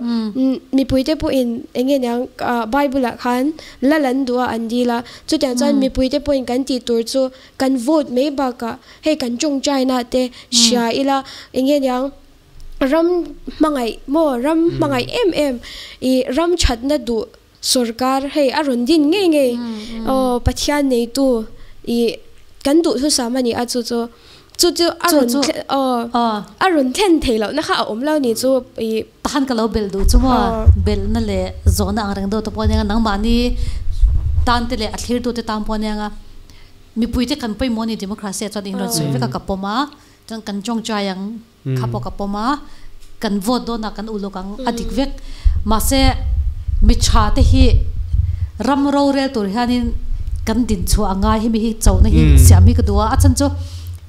Speaker 5: mipui te pawhin enge niang bible ah khan lal an duh a an dil a chutiang chuan mipui te pawhin kan tih tur chu kan vote mai bakah hei kan tawngtaina te hria ila enge niang ram hmangaih maw ram hmangaih em em i ram thatna duh sorkar hei a rawn din ngei ngei aw Pathian neitu i kan duh thusam a ni a chu chu chu chu a rawn aw a rawn thlen thei loh na kha a awm lo ni chu i
Speaker 1: tahan ka lo bel duh chu maw bel na leh zawhna ang reng deuh te pawh ania nangmahni tan te leh a thlir tu te tan pawh ania mipui te kan pawimawh a ni democracy ah chuan in rawn sawi vek a ka pawm a chuan kan tawngtai ang kha pawh ka pawm a kan vote dawn ah kan uluk ang a dik vek mahse mi tha te hi ram rorel tur hianin kan din chhuah a ngai hemi hi chona hi siam hi ka duh a a chhan chu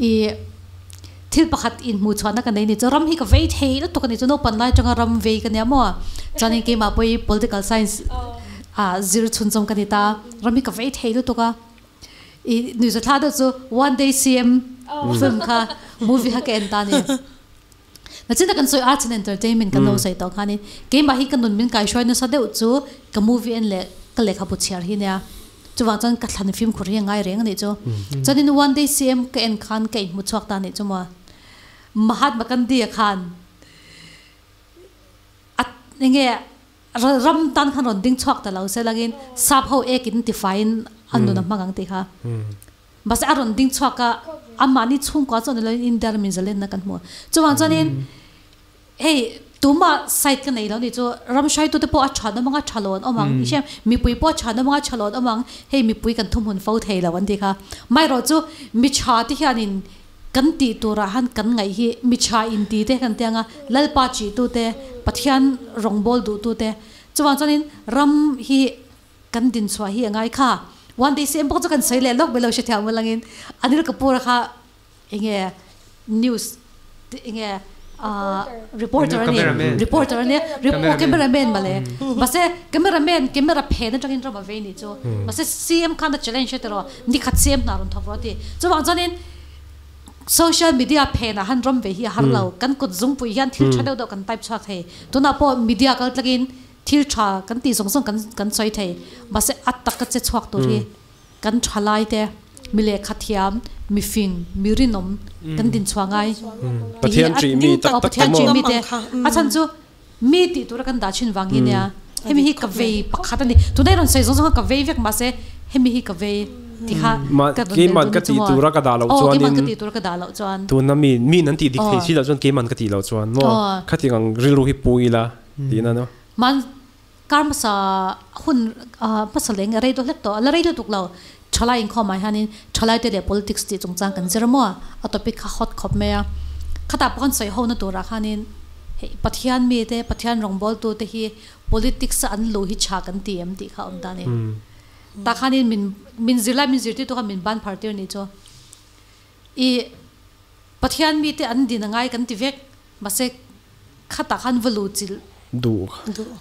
Speaker 1: ih thil pakhat inhmuh chhuahna ka nei ni chu ram hi ka vei thei lutuk a ni chu naupang lai atanga ram vei ka nia maw chuanin keimah pawh hi political science ah zir chhunzawm ka ni ta ram hi ka vei thei lutuk a. I nuihza thla deuh chu One Day CM film kha movie kha ka en ta a ni. Nachin a kan sawi arts and entertainment kan lo sawi tawh khanin keimah hi ka nun min kaihruai nasa deuh chu ka movie en leh ka lehkhabu chhiar hi nia. Chuvang chuan ka thlan fimkhur hi a ngai reng a nih chu. Chuanin One Day CM ka en khan ka inhmu chhuak ta a nih chu maw. Mahatma Gandhi-a khan a enge Ram tan khan rawn ding chhuak ta lo se langin sap ho ekin tifaiin a nun a hmang ang tih kha. Mahse a rawn ding chhuak a, amahni chhungkua chuan ni loin India ramin zalenna kan hmu. Chuvang chuanin hei tumah side ka nei lo nih chu ram hruaitute pawh a tha nawm anga tha lo an awm ang. I hria mipui pawh a tha nawm anga tha lo an awm ang. Hei mipui kan thumhmun fo thei lo an tih kha. Amaherawhchu chu mi tha te hianin Kan tih turah han kan ngaih hi mi tha inti te kan ti ang a, Lalpa chihtu te, Pathian rawngbâwl duhtu te. Chuvang chuanin ram hi kan dinchhuah hi a ngai kha. One day CM bawk chu kan sawi leh lawk mai lo hrethiam ang langin Anil Kapoor-a kha enge news enge reporter a ni, reporter a nia, aw cameraman mawle. Mahse cameraman camera phen atangin ram a vei nih chu. Mahse CM khan a challenge a tiraw, nikhat CM hna rawn thawk rawh a ti. Chuvang chuanin Social media phenah han rawm ve hi a har lo. Kan kut zungpui hian thil tha deuh deuh kan type chhuak thei. Tunah pawh media kal tlakin thil tha kan tih zawng zawng kan kan sawi thei. Mahse a taka che chhuak tur hi kan tha lai te, mi lehkha thiam, mi fing, mi rinawm kan din chhuah ngai.
Speaker 4: Pathian ṭih mi tak tak te maw?
Speaker 1: Pathian ṭih mi te. A chhan chu mi tih tura kan dah thin vang hi nia. Hemi hi ka vei pakhat a ni. Tunah i rawn sawi zawng zawng kha ka vei vek mahse hemi hi ka vei ti kha ka rawn
Speaker 4: Keiman ka tih tura ka dah loh
Speaker 1: chuanin Keiman ka tih tura ka dah loh chuan
Speaker 4: Tuna mi min an tih dik thei si loh chuan keiman ka tih loh chuan maw khatiang ang rilru hi pu ila tihna no.
Speaker 1: Man kar hmasa hun hmasa leng a rei deuh hlek tawh a la rei lutuk lo. Thalai inkhawmah hianin thalai te leh politics tih chungchang kan zir maw a topic kha hot khawp mai a. Khatah pawh kan sawi hona turah khanin hei Pathian mite Pathian rawngbawltu te hi politics a an luh hi tha kan ti em tih kha a awm ta a ni. Tah khanin min min zirlai min zirtirtu kha min ban phar tir nih chu i Pathian mite an din a ngai kan ti vek mahse khatah khan va luh chilh
Speaker 4: duh.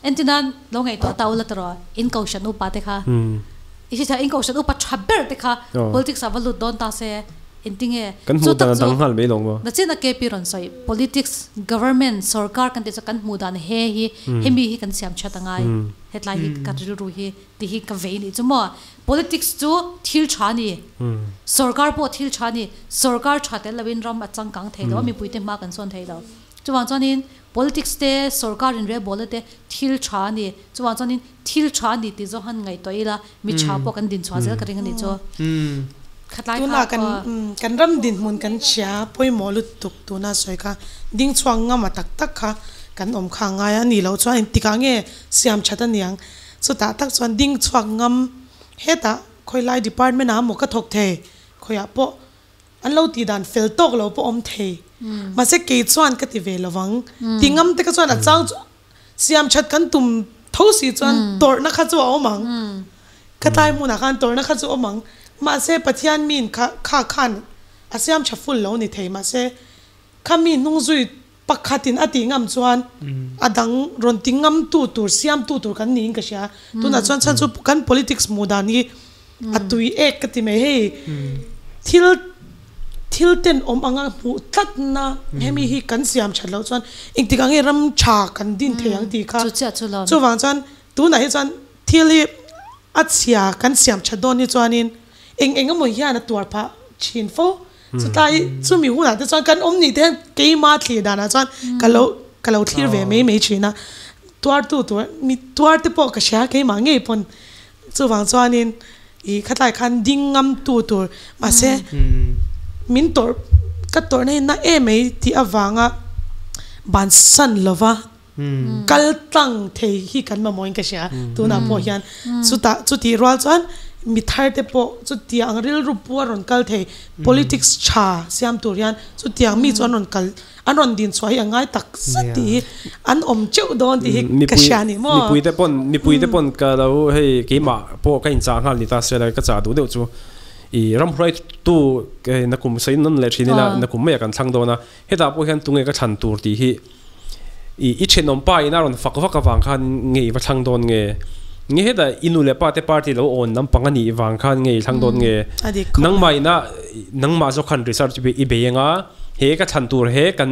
Speaker 1: Entir nan lo ngaihtuah ta ula tawh in kohhran upa te kha i hre thei in kohhran upa tha ber te kha politics ah va lut dawn ta se engtinge
Speaker 4: Kan hmuh dan a dang nghal mai lawng maw?
Speaker 1: Nachin a KP rawn sawi politics government sorkar kan tih chu kan hmuh dan he hi hemi hi kan siam that angai hetlai hi ka rilru hi ti hi ka vei nih chu maw politics chu thil tha a ni sorkar pawh thil tha a ni sorkar tha tel loin ram a changkang thei lo a mipui te hma kan sawn thei lo chuvang chuanin Politics te, sorkar inrebawlna te thil tha a ni. Chuvang chuanin thil tha a ni tih zawng han ngaihtuah ila, mi tha pawh kan dinchhuah zel ka ring a nih chu. Khatlai kha
Speaker 3: Tuna kan kan ram dinhmun kan hria pawimawh lutuk tuna sawi kha dingchhuak ngam a tak tak kha kan awm kha a ngai a nih loh chuan engtikah nge siam that a niang. Chutah tak chuan dingchhuak ngam hetah khawilai department ah emaw ka thawk thei khawiah pawh An lo tih dan fel tawk lo pawh awm thei. Mahse kei chuan ka ti ve lo vang. Ti ngam te kha chuan a chang chu siam that kan tum tho si chuan tawrhna kha chu a awm ang. Ka tlai hmunah khan tawrhna kha chu a awm ang. Mahse Pathian min kha kha khan a siam tha full lo ni thei. Mahse kha mi hnung zui Pakhatin a tih ngam chuan a dang rawn ti ngam tu tur, siam tu tur kan niin ka hria. Tunah chuan chhan chu kan politics hmuh dan hi a tui ek ka ti mai. Hei thil thil ten awm anga hmuh tlatna hemi hi kan siam that loh chuan engtik ang nge ram tha kan din thei ang tih kha. Chuvang chuan tunah hi chuan thil hi a chhia kan siam that dawn hi chuanin eng eng emaw hian a tuar phah thin fo. Chutlai chumi hunah te chuan kan awm nih te hian keima thlir danah chuan ka lo ka lo thlir ve mai mai thin a, tuartu tur mi tuar te pawh ka hria keimah ngei pawn chuvang chuanin ih khatlai khan ding ngam tu tur mahse min tawrh ka tawrhna hi na em mai tih avanga bansan lova kal tlang thei hi kan mamawhin ka hria tunah pawh hian chutah chutih rual chuan mi thar te pawh chutiang rilru pu a rawn kal thei politics tha siam tur hian chutiang mi chu an rawn kal an rawn din chhuah hi a ngai tak zet tih hi an awm teuh dawn tih hi ka hria a ni maw.
Speaker 4: Mipui te pawn mipui te pawn ka lo hei keimah pawh ka inchah nghal ni ta se la ka chah duh deuh chu i ramhruaitu nakum sawi nawn leh thin ila nakum mai ah kan thlang dawn a hetah pawh hian tunge ka thlan tur tih hi I i thenawm pa in a rawn fak vak avang khan nge i va thlang dawn nge? Nge hetah i nu leh pa te party lo awn lampang a nih vang khan nge i thlang dawn nge? Nangmah ina nangmah zawk khan research i bei anga he ka thlan tur he kan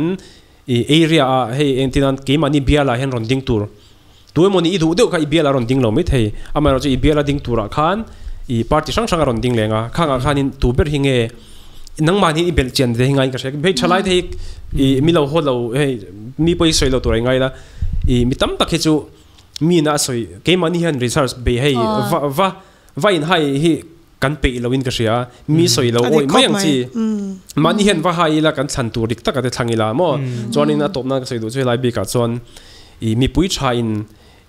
Speaker 4: i area ah hei engtin an keimahni bial ah hian rawn ding tur tu emaw ni i duh deuh kha i bial ah rawn ding lo maithei amaherawhchu chu i bial a ding turah khan i party hrang hrang a rawn ding leng a khangah khanin tu ber hi nge nangmah hi i belh chian ve hi ngaiin ka hria hei thalai te hi i mi lo haw lo hei mi pawh hi sawi lo tur a ingai la i mi tam tak hi chu mi na a sawi keimahni hian research bei hei va va va in hai hi kan peih lo in ka hria mi sawi lo awi mai ang chi mahni hian va hai ila kan thlan tur dik taka te thlang ila maw chuanin a tawpna ka sawi duh chu helai bikah chuan i mipui tha in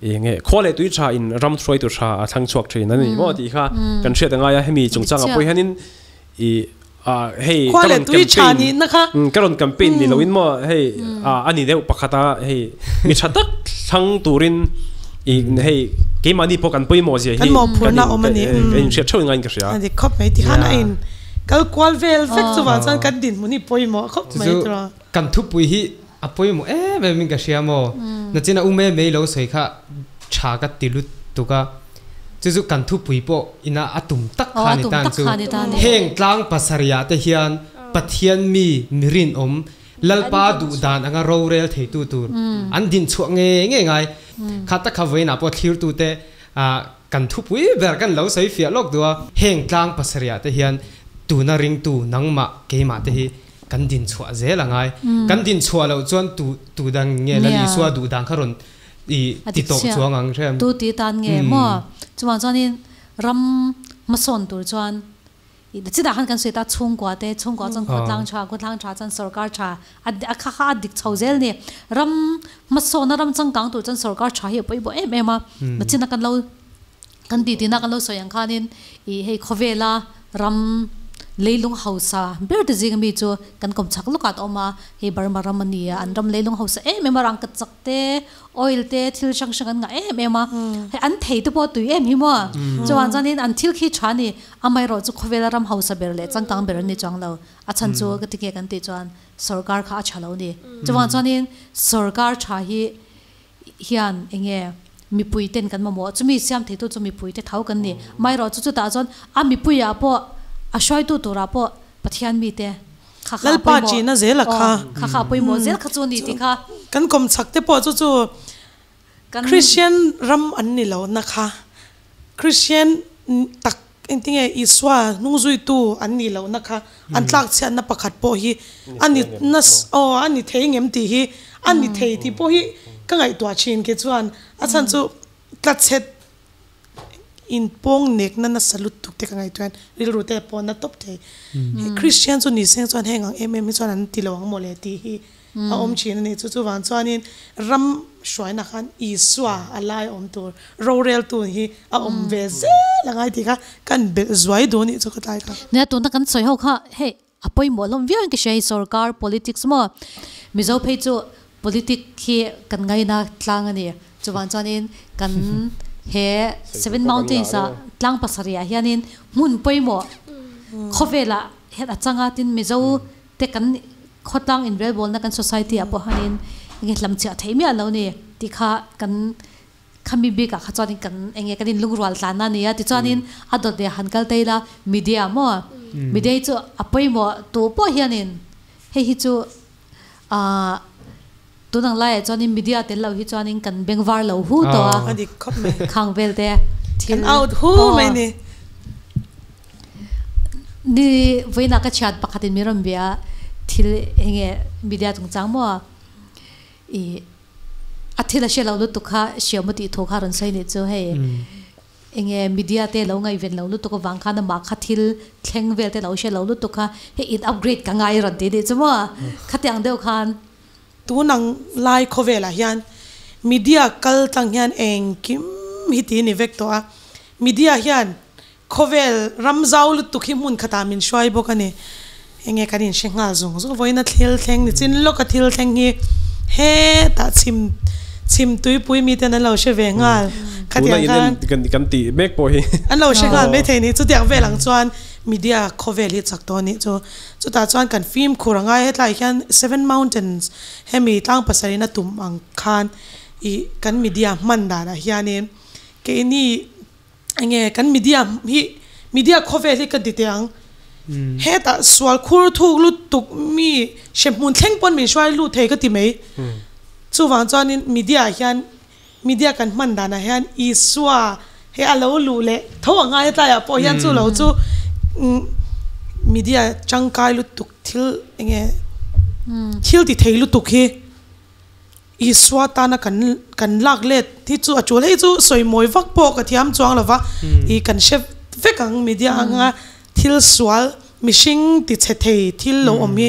Speaker 4: Eng nge khua leh tui tha in ram hruaitu tha a thlang chhuak thin a ni maw tih kha kan hriat a ngai a, hemi chungchangah pawh hianin i hei
Speaker 3: ka rawn campaign
Speaker 4: ka rawn campaign ni loin maw hei a ni deuh pakhat a hei mi tha tak thlang turin i hei keimahni pawh kan pawimawh zia hi kan inhriat theuh ngaiin ka hria.
Speaker 3: A dik khawp mai tikhan a in kal kual vel vek chuvang chuan kan dinhmun hi pawimawh khawp mai tura.
Speaker 2: Kan thupui hi A pawimawh em em in ka hria maw? Nachina u mai mai lo sawi kha tha ka ti lut tuk a, chu chu kan thupui pawh ina a tum tak kha ni tan chu. Heng tlang pasarihah te hian Pathian mi mi rinawm, Lalpa duh dan anga rorel theitu tur an din chhuah ngei ngei ngai. Kha tak kha vawiinah pawh thlirtute kan thupui ber kan lo sawi fiah lawk duh a, heng tlang pasarihah te hian tuna ringtu nangmah keimah te hi Kan din chhuah zel a ngai. Kan din chhuah loh chuan tu tu dang nge Lal Isua duh dan kha rawn i ti tawh chuang ang hrem.
Speaker 1: Tu ti tan nge maw? Chuvang chuanin ram hmasawn tur chuan i chutah khan kan sawi ta chhungkua te, chhungkua chuan khawtlang tha, khawtlang tha chuan sorkar tha a kha kha a dik chho zel ni. Ram hmasawna ram changkang tur chuan sorkar tha hi a pawimawh em em a. Nachina kan lo Kan titi na kan lo sawi ang khanin ih hei khawvela ram leilung hausa ber te zing ami chu kan kawm chak lawkah a awm a, hei Burma ram a ni a, an ram leilung hausa em em a, rangkhat chak te, oil te, thil hrang hrang an ngah em em a, hei an thei te pawh a tui em hi maw, chuan chuanin an thil khi tha a ni, amaherawh chu khawvela ram hausa ber leh changkang ber an ni chuang lo, a chhan chu ka ti nge kan tih chuan sorkar kha a tha lo a ni, chuvang chuanin sorkar tha hi hian eng nge mipui ten kan mamawh chumi siam theitu chu mipui te tho kan ni amaherawh chu chutah chuan a mipuiah pawh a hruaitu turah pawh Pathian mite kha kha a
Speaker 3: Lalpa
Speaker 1: pawimawh
Speaker 3: chihna zel a kha.
Speaker 1: Aw kha kha a pawimawh zel kha chu ni tih kha.
Speaker 3: Kan kawm chak te pawh chu chu
Speaker 1: Kan
Speaker 3: Christian ram an ni lo na kha Christian tak engtinge Isua hnungzuitu an nih loh na kha an tlak chhiatna pakhat pawh hi a ni na aw a ni thei ngem tih hi a ni thei tih pawh hi ka ngaihtuah thin ke chuan a chhan chu tlachhet inpawng nekna nasa lutuk te ka ngaihtuah hian rilru te pawh na tawp thei. Christian chu ni seng chuan heng ang em em hi chuan an ti lo ang mawle tih hi a awm thin a ni. Chu chuvang chuanin ram hruaina khan Isua a lai awm tur roreltu hi a awm ve zel a ngai tih kha kan belh zuai duh a nih chu ka tlai kha.
Speaker 1: Nia tuna kan sawi ho kha hei a pawimawh hlawm viau in ka hria hei sorkar politics maw Mizo phei chu politic hi kan ngaina tlang a ni. Chuvang chuanin kan he Seven Mountains ah tlang pasarih ah hianin hmun pawimawh khawvelah hian a changa tin Mizo te kan. Khawtlang inrelbawlna kan society ah pawh hanin enge hlamchhiah theih miah lo ni tih kha kan khami bikah kha chuanin kan enge kan inlungrual tlan a ni a tichuanin a dawt leh han kal ta ila media maw media hi chu a pawimawh tu pawh hianin hei hi chu ahh tun ang laiah chuanin media tel lo hi chuanin kan bengvar lo hu tawh a
Speaker 3: A dik khawp mai.
Speaker 1: Khang vel te thil
Speaker 3: Kan out hu mai
Speaker 1: aw
Speaker 3: ni.
Speaker 1: Ni vawiinah ka chhiat pakhatin min rawn bia a thil enge media chungchang maw ih a thil a hre lo lutuk kha hriam a tih thu kha a rawn sawi nih chu hei enge media te lo ngaihven lo lutuk avang khan amah kha thil thleng vel te lo hre lo lutuk kha hei in upgrade ka ngai rawn ti nih chu maw khatiang deuh khan.
Speaker 3: Tun ang lai khawvelah hian media kal tlang hian engkim hi ti ni vek tawh a, media hian khawvel ram zau lutuk hi hmun khatah min hruai bawk a ni. Enge kan inhre nghal zung zung vawiin a thil thleng ni chin lawk a thil thleng hi hetah chhim chhim tuipui miten an lo hre ve nghal
Speaker 4: Tuna
Speaker 3: khatiang
Speaker 4: in
Speaker 3: khan
Speaker 4: en kan tih mek pawh hi.
Speaker 3: An lo hre nghal maithei ni chutiang vel ang chuan media khawvel hi chak tawh a nih chu. Chutah chuan kan fimkhur a ngai hetlai hian Seven Mountains hemi tlang pasarih na tum ang khan ih kan media hman danah hianin keini enge kan media hi media khawvel hi ka ti teh ang hetah sual khur thuk lutuk mi hrehmun thleng pawn min hruai lut thei ka ti mai chuvang chuanin media ah hian media kan hman danah hian Isua he a lo luh leh tho a ngai tlaiah pawh hian chu lo chu media tangkai lutuk thil enge thil ti thei lutuk hi Isua tana kan kan lak let hi chu a tul hei chu sawi mawi vak pawh ka thiam chuang lova ih kan hre vek ang media anga thil sual mihring ti chhe thei thil lo awm hi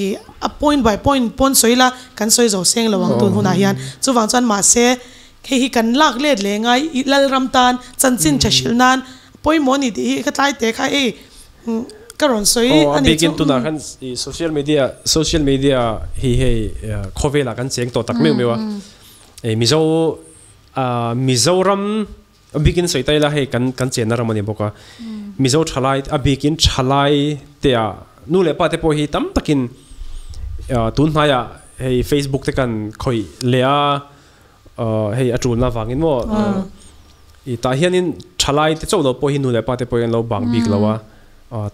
Speaker 3: ih a point by point pawn sawi ila kan sawi zo seng lo ang tun hunah hian chuvang chuan mahse hei hi kan lak let leh ngai ih Lalram tan chanchin tha hrilh nan pawimawh a ni tih hi ka tlai teh kha hei ka rawn sawi
Speaker 4: Aw
Speaker 3: a
Speaker 4: a
Speaker 3: nih chu.
Speaker 4: bikin tunah khan ih social media social media hi hei khawvelah kan cheng tawh tak meuh meuh a ih Mizo ah Mizoram A bikin sawi ta ila hei kan kan chenna ram a ni bawk a, Mizo thalai a bikin thalai te ah nu leh pa te pawh hi tam takin tun hnaiah hei Facebook te kan khawih leh a, hei a tulna avangin maw i tah hianin thalai te chauh lo pawh hi nu leh pa te pawh hi an lo bang bik lo a,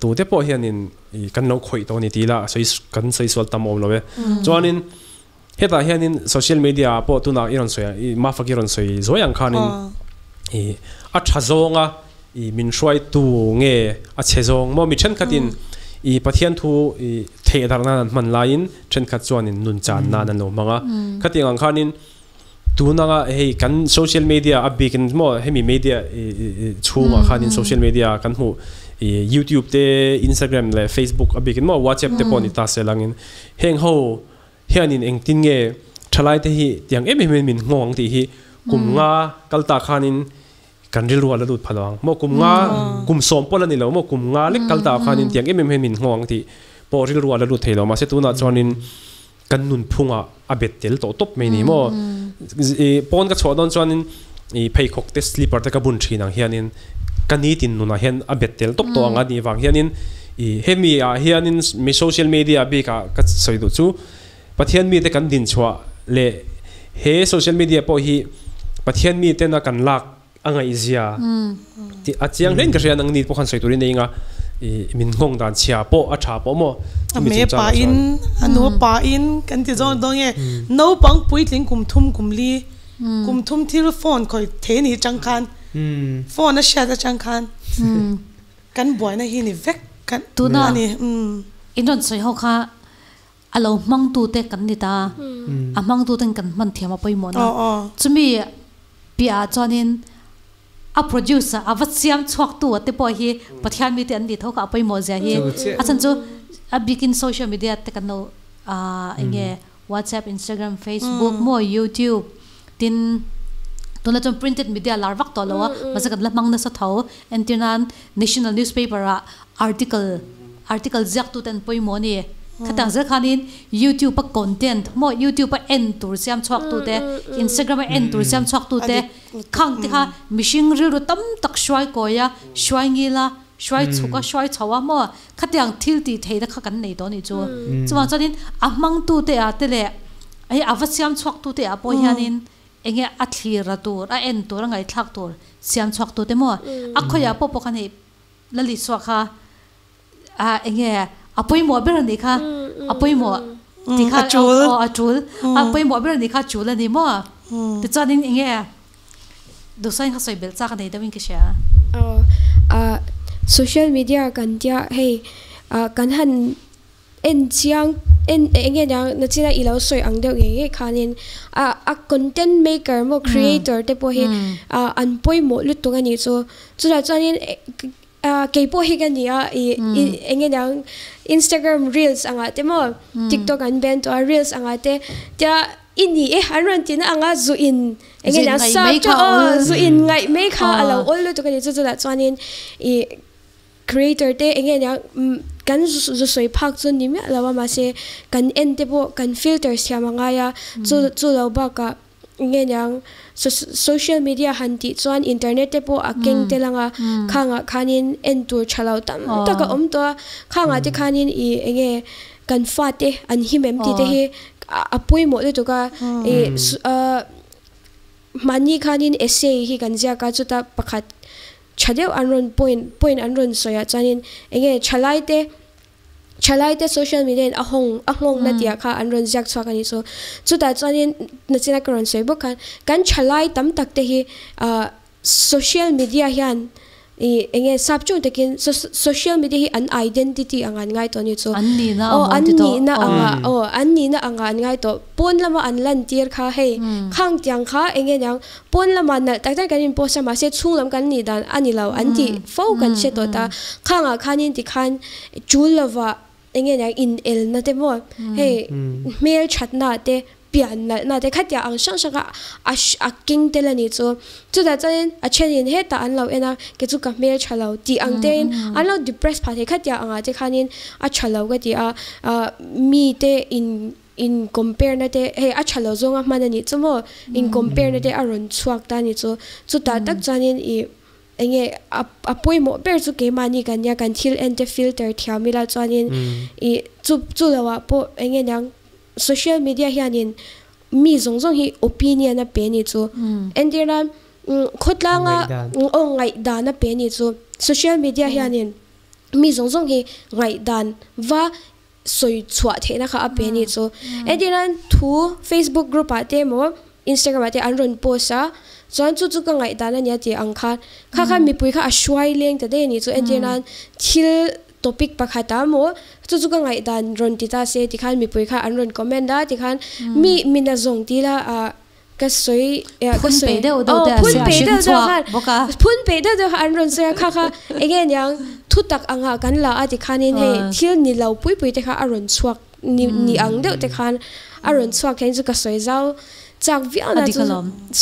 Speaker 4: tute pawh hianin i kan lo khawih tawh a ni tih ila sawi kan sawi sual tam awm lo e. Chuanin Hetah hianin social media ah pawh tunah i rawn sawi ang, i Mafak i rawn sawi zuai ang khanin i a tha zawnga i min hruaitu nge a chhe zawng maw mi thenkhatin i Pathian thu i theih darh nan an hman laiin thenkhat chuanin nun chan nan an lo hmang a. Khatiang ang khanin tunanga hei kan social media a bikin maw hemi media i chhungah khanin social media kan hmuh i youtube te instagram leh facebook a bikin maw whatsapp te pawh ni ta se langin heng ho Hianin engtin nge thalaite hi tiang em em in min nghawng ang tih hi kum nga kal ta khanin kan rilru a la lut pha lo ang maw? Kum nga, kum sawm pawh la ni lo maw? Kum nga lek kal ta khanin tiang em em hian min nghawng ang tih pawh rilru a la lut thei lo. Mahse tunah chuanin kan nunphungah a bet tel tawh tawp mai ni maw? I pawn ka chhuah dawn chuanin i pheikhawk te slipper te ka bun thin ang hianin ka nitin nunah hian a bet tel tawp tawh ang a nih vang hianin I hemi ah hianin mi social media bikah ka sawi duh chu Pathian mite kan dinchhuah leh he social media pawh hi Pathian mitena kan lak a ngaihzia tih a chiang hlein ka hria nang ni pawh khan sawi turin a inga i min nghawng dan chhia pawh a tha pawh maw
Speaker 3: A
Speaker 4: chumi
Speaker 3: me
Speaker 4: chungchangah
Speaker 3: pa
Speaker 4: chuan.
Speaker 3: in a nu pa in kan ti zawng dawn nge naupang puitling kum thum kum li kum thum thil phone khawih thei a nih chang khan phone a hriat atang khan Kan buaina hi ni vek kan
Speaker 1: Tuna
Speaker 3: a ni umm.
Speaker 1: In rawn sawi ho kha a lo hmangtute kan ni ta, a hmangtuten kan hman thiam a pawimawh na. Chumi piahah chuanin a producer a va siam chhuaktu a te pawh hi Pathian mite an nih tho kha a pawimawh zia hi. A chhan chu a bikin social media te kan lo eng nge WhatsApp, Instagram, Facebook maw YouTube tin tunah chuan printed media lar vak tawh lo a mahse kan la hmang nasa tho entir nan national newspaper ah article article ziak tu te an pawimawh a ni khatiang zel khanin YouTube a content maw YouTube a en tur siam chhuak tu te Instagram a en tur siam chhuak tu te khang te kha mihring rilru tam tak hruai kawi a hruai ngil a. Hruai chhuk a, hruai chho a maw? Khatiang thil tih theihna kha kan nei tawh a nih chu. Chuvang chuanin a hmangtute ah te leh hei a va siam chhuaktute ah pawh hianin eng nge a thlir a tur, a en tur, a ngaihthlak tur siam chhuaktute maw? A khawiah pawh pawh khan hei Lalisua kha eng nge a pawimawh ber a nih kha, a pawimawh tih kha aw a tul, a pawimawh ber a nih kha a tul a ni maw? Tichuanin eng nge Duhsain kha sawi belh chak a nei deuhin ka hria.
Speaker 5: Aw social media kan tia hei kan han en chiang en eng nge niang nachina i lo sawi ang deuh ngei ngei khanin a a content maker maw creator te pawh hi an pawimawh lutuk a nih chu chutah chuanin kei pawh hi ka ni a ih eng nge niang Instagram reels angah te maw tiktok an ben tawh a reels angah te tia i ni e an rawn tihna anga zu in eng nge niang sap chu aw zu in ngaih mai kha a lo awl lutuk a ni chu chutah chuanin ih Creator te enge nia kan zu sawi phak chu ni miah lo a mahse kan en te pawh kan filter siam a ngai a chu chu lo bakah enge niang social media han tih chuan internet te pawh a keng tel ang a khangah khanin en tur tha lo tam tak a awm tawh a khangah te khanin ih enge kan fate an him em tih te hi a pawimawh lutuk a ih mahni khanin essay hi kan ziak a chuta pakhat Tha deuh an rawn point point an rawn sawi ah chuanin enge thalai te thalai te social media in a hawng a nghawng na tih ah kha an rawn ziak chhuak a nih chu. Chutah chuanin nachina ka rawn sawi bawk khan kan thalai tam tak te hi ah social media hian ih enge sap chung takin social media hi an identity ang an ngai tawh a nih chu.
Speaker 1: An nihna
Speaker 5: ang an nihna anga aw an nihna anga an ngai tawh. Pawn lama an lantir kha hei khang tiang kha enge niang Pawn lamah nalh tak tak kan in post a mahse chhung lam kan nih dan a ni lo an tih fo kan hre tawh ta. Khangah khanin tikhan tul lova eng nge niang in elna te maw hei hmel thatna te pian nalhna te khatiang ang hrang hrang kha a a keng tel a nih chu. Chutah chuanin a thenin hetah an lo en a kei chu ka hmel tha lo tih ang tein an lo depress phah thei khatiang angah te khanin a tha lo ka ti a mite in In compare na te hei a tha lo zawnga hman a nih chu maw in compare na te a rawn chhuak ta a ni chu chutah tak chuanin ih eng nge a a pawimawh ber chu keimahni kan nia kan thil en te filter thiam ila chuanin ih chu chu lo ah pawh eng nge niang social media hianin mi zawng zawng hi opinion a pe a nih chu entir nan khawtlanga aw ngaihdan a pe a nih chu social media hianin mi zawng zawng hi ngaihdan va sawi chhuah theihna kha a pe a nih chu. Entir nan thu Facebook group ah te emaw Instagram ah te an rawn post a, chuan chu chu ka ngaihdan a nia tih ang khan kha khan mipui kha a hruai leng ta daih a nih chu. Entir nan thil topic pakhat ah maw chu chu ka ngaihdan rawn ti ta se tikhan mipui kha an rawn comment a tikhan mi mina zawng ti la ah Ka sawi eh ka sawi
Speaker 1: Phun peih deuh deuh te
Speaker 5: a sia hring chhuak bawk a. Phun peih deuh deuh kha an rawn sawi a kha kha eng nge niang thu tak angah kan la a tikhanin hei thil ni lo pui pui te kha a rawn chhuak ni ni ang deuh te khan a rawn chhuak hian chu ka sawi zau chak viau na chu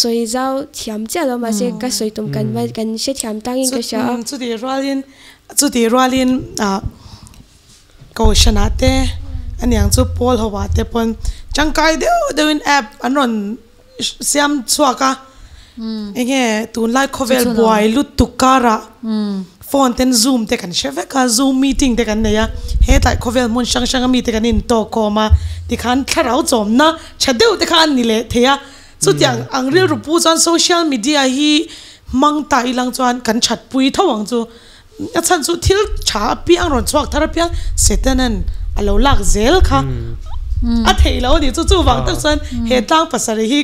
Speaker 5: sawi zau thiam chiah lo mahse ka sawi tum kan va kan hrethiam tangin ka hria a.
Speaker 3: Chutih rualin chutih rualin ah Kohhranah te aniang chu pawl ho ah te pawn tangkai deuh deuhin app an rawn siam chhuak a enge tunlai khawvel buai lutuk karah phone ten zoom te kan hre vek a zoom meeting te kan nei a hetlai khawvel hmun hrang hrang a mite kan intawkawm a tikhan thlarau chawmna tha deuh te kha an ni leh thei a chutiang ang rilru pu chuan social media hi hmang ta ilang chuan kan thatpui tho ang chu. A chhan chu thil tha apiang rawn chhuak thar apiang Satan-a'n a lo lak zel kha a theih lo a ni. Chu chuvang tak chuan he tlang pasarih hi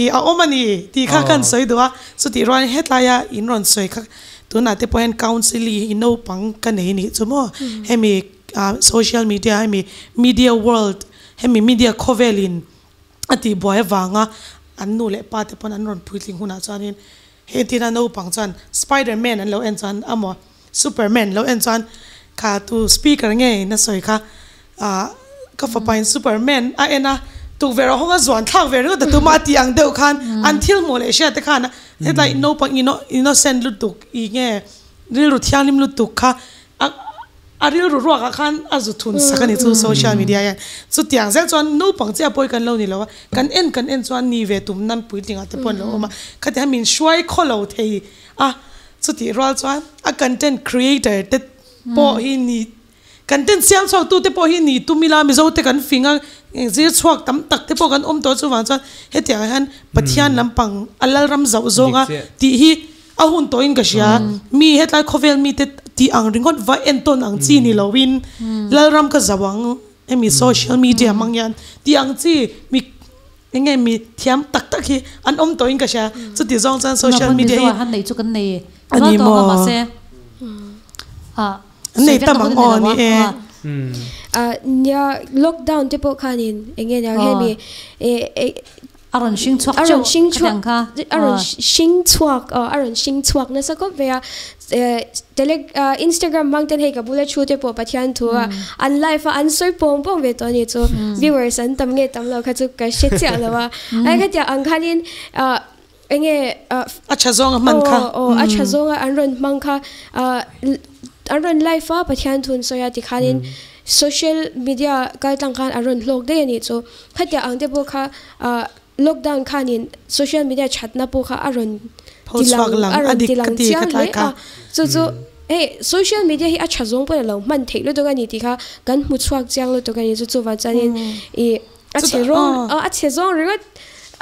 Speaker 3: ih a awm a ni tih kha kan sawi duh a. Chutih rualin hetlaia in rawn sawi kha tunah te pawh hian counselling hi naupang ka nei a nih chu maw. Hemi social media hemi media world hemi media khawvelin a tihbuai avanga an nu leh pa te pawn an rawn puitling hunah chuanin Hengtin a naupang chuan Spider Man an lo en chuan amaw Superman lo en chuan kha tu speaker nge in a sawi kha ah ka fapa in Superman a en a tukverh a hawng a zuan thlak ve ringawt a tuma a tih ang deuh khan an thil hmuh leh hriat te khan hetlai naupang innocent lutuk i nge rilru thianghlim lutuk kha a A rilru ruakah khan a zu thun sak a ni chu social media hian. Chutiang zel chuan naupang chiah pawh hi kan lo ni lo a, kan en kan en chuan ni ve tum nan puitling ah te pawh an lo awm a, khatiang hian min hruai khaw lo thei a. Chutih rual chuan a content creator te pawh hi ni content siam chhuak tu te pawh hi ni tum ila Mizo te kan fing a zir chhuak tam tak te pawh kan awm tawh chuvang chuan hetiang ah hian Pathian lampang a lalram zauh zawnga tih hi a hun tawhin ka hria. Mi hetlai khawvel mite tih ang ringawt va entawn ang chi ni loin lalram ka zauh ang hemi social media hmang hian tih ang chi mi Enge mi thiam tak tak hi an awm tawhin ka hria. Chuti zawng chuan social media hi.
Speaker 1: Han nei chu kan nei nual tawh ang a mahse
Speaker 3: an nei tam ang aw ni e.
Speaker 5: Nia lockdown te pawh khanin enge niang hemi
Speaker 1: a rawn hring chhuak teuh khatiang kha
Speaker 5: a rawn hring chhuak a rawn hring chhuak nasa khawp mai a. Tele Instagram hmang ten hei ka bula thu te pawh Pathian thu a an live a an sawi pawng pawng ve tawh a ni chu viewers an tam nge tam lo kha chu ka hre chiah lo a ai khatiang ang khanin enge
Speaker 3: a tha zawng a hman kha
Speaker 5: aw a tha zawng a an rawn hmang kha an rawn live a Pathian thu an sawi a tikhanin social media kal tlang khan an rawn hlawk daih a ni chu khatiang ang te pawh kha Lockdown khanin social media thatna pawh kha a rawn tilang a rawn tilang chiang hle a, chu chu hei social media hi a tha zawng pawhin a lo hman theih lutuk a ni tih kha kan hmu chhuak chiang lutuk a ni. Chu chuvang chuanin ih a chhe rawng a chhe zawng ringawt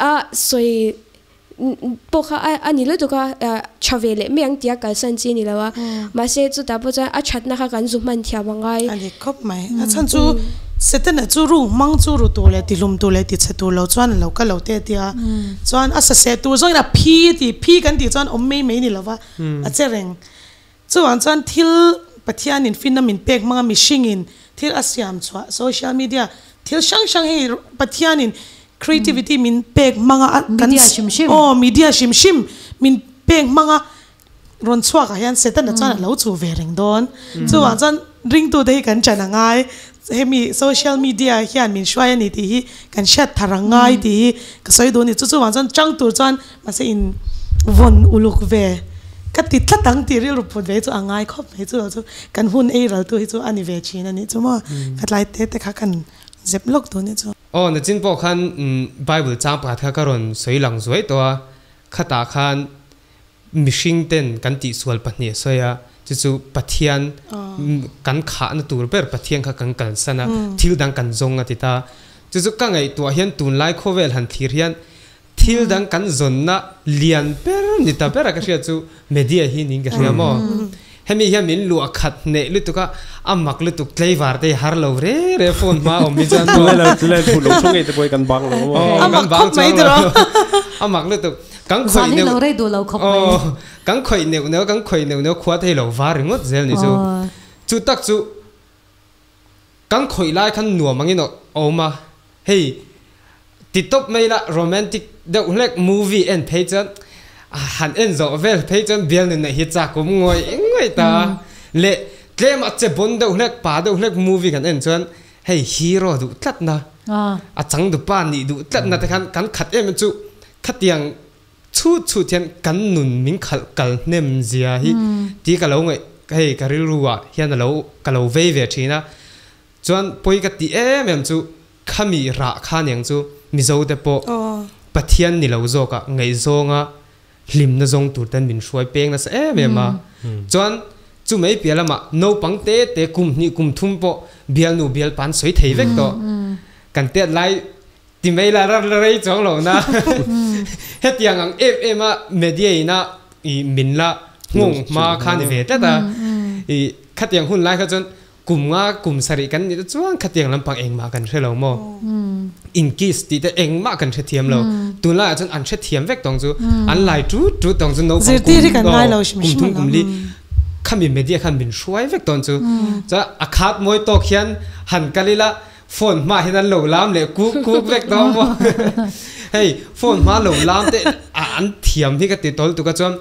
Speaker 5: a sawi pawh kha a ni lutuk a, tha ve leh mai ang tia kalsan chi a ni lo a, mahse chutah pawh chuan a thatna kha kan zu hman thiam a ngai.
Speaker 3: A ni khawp mai. A chhan chu Setana chu ru hmang chu ru tur leh tihlum tur leh tichhe tur lo chuan a lo kal lo te a ti a. Chuan a saseh tur zawngin a phi a ti, phi kan tih chuan awm mai mai ni lo va, a che reng. Chuvang chuan thil Pathianin finna min pek hmanga mihringin thil a siam chhuah social media thil hrang hrang hei Pathianin creativity min pek hmanga a kan
Speaker 1: Media hrim hrim.
Speaker 3: Aw media hrim hrim min pek hmanga rawn chhuakah hian Setana chuan a lo chuh ve reng dawn. Chuvang chuan ringtute hi kan chan a ngai hemi social media hian min hruai a ni tih hi kan hriat thar a ngai tih hi ka sawi duh a ni. Chu chuvang chuan chang tur chuan Mahse in vawn uluk ve ka ti tlat ang tih rilru put ve hi chu a ngai khawp mai chu lo chu kan hun ei ral tu hi chu a ni ve thin a nih chu maw ka tlai te te kha kan zep lawk tun hi chu.
Speaker 2: Aw nachin pawh khan Bible chang pakhat kha ka rawn sawi lang zuai tawh a, khatah khan mihring ten kan tihsual pahnih a sawi a, chu chu Pathian kan khahna tur ber Pathian kha kan kalsan a, thil dang kan zawng a ti ta. Chu chu ka ngaihtuah hian tunlai khawvel han thlir hian Thil dang kan zawnna lian ber ni ta bera ka hriat chu media hi niin ka hria maw? Hemi hian min luah khat hneh lutuk a, a mak lutuk tlaivar te hi har lo re re phone hma awm hi chuan maw?
Speaker 4: Tunlai lo tunlai phut lo thu ngei te pawh hi kan bang lo maw?
Speaker 2: Aw kan bang chuang lo a mak lutuk kan khawih neuh
Speaker 1: lo rei duh lo khawp mai.
Speaker 2: Aw kan khawih neuh neuh kan khawih neuh neuh khua te hi lo var ringawt zel ni chu. Chu tak chu Kan khawih lai khan nuam angin a awm a, hei ti tawp mai ila romantic deuh hlek movie en phei chuan han en zawh vel phei chuan bial nun neih hi chak awm ngawih ngawih ta a, leh tlem a che bawn deuh hlek pa deuh hlek movie kan en chuan hei hero duh tlatna a changdupa nih duh tlatna te khan kan khat em em chu khatiang Chhut chhut hian kan nun min khalh kal hnem zia hi ti ka lo ngaih hei ka rilru ah hian a lo ka lo vei ve thin a, chuan pawi ka ti em em chu khami rah kha niang chu Mizo te pawh Pathian ni lo zawk ah ngaihzawnga hlimna zawng tur ten min hruai peng nasa em em a, chuan chu mai piah lamah naupang te te kum hnih kum thum pawh bialnu bialpa an sawi thei vek tawh kan tet lai Ti mai la rar la rei chuang lo na. Hetiang ang em em a media ina i min la nghawng hma kha ni ve tlat a. I khatiang hun lai kha chuan kum nga kum sarih kan nih te chuan khatiang lampang engmah kan hre lo maw. In kiss tih te engmah kan hre thiam lo. Tunlai ah chuan an hre thiam vek tawng chu an lai tut tut tawng chu naupang
Speaker 3: Zirtir hi kan ngai lo hrim
Speaker 2: kum
Speaker 3: hrim
Speaker 2: thum
Speaker 3: alawm.
Speaker 2: kum li khami media khan min hruai vek tawn chu. Chuan a khat mawi tawk hian han kal ila Phone hma hian an lo lam leh kuk kuk vek tawh maw? Hei phone hma lo lam te an thiam hi ka ti tawl tuk a chuan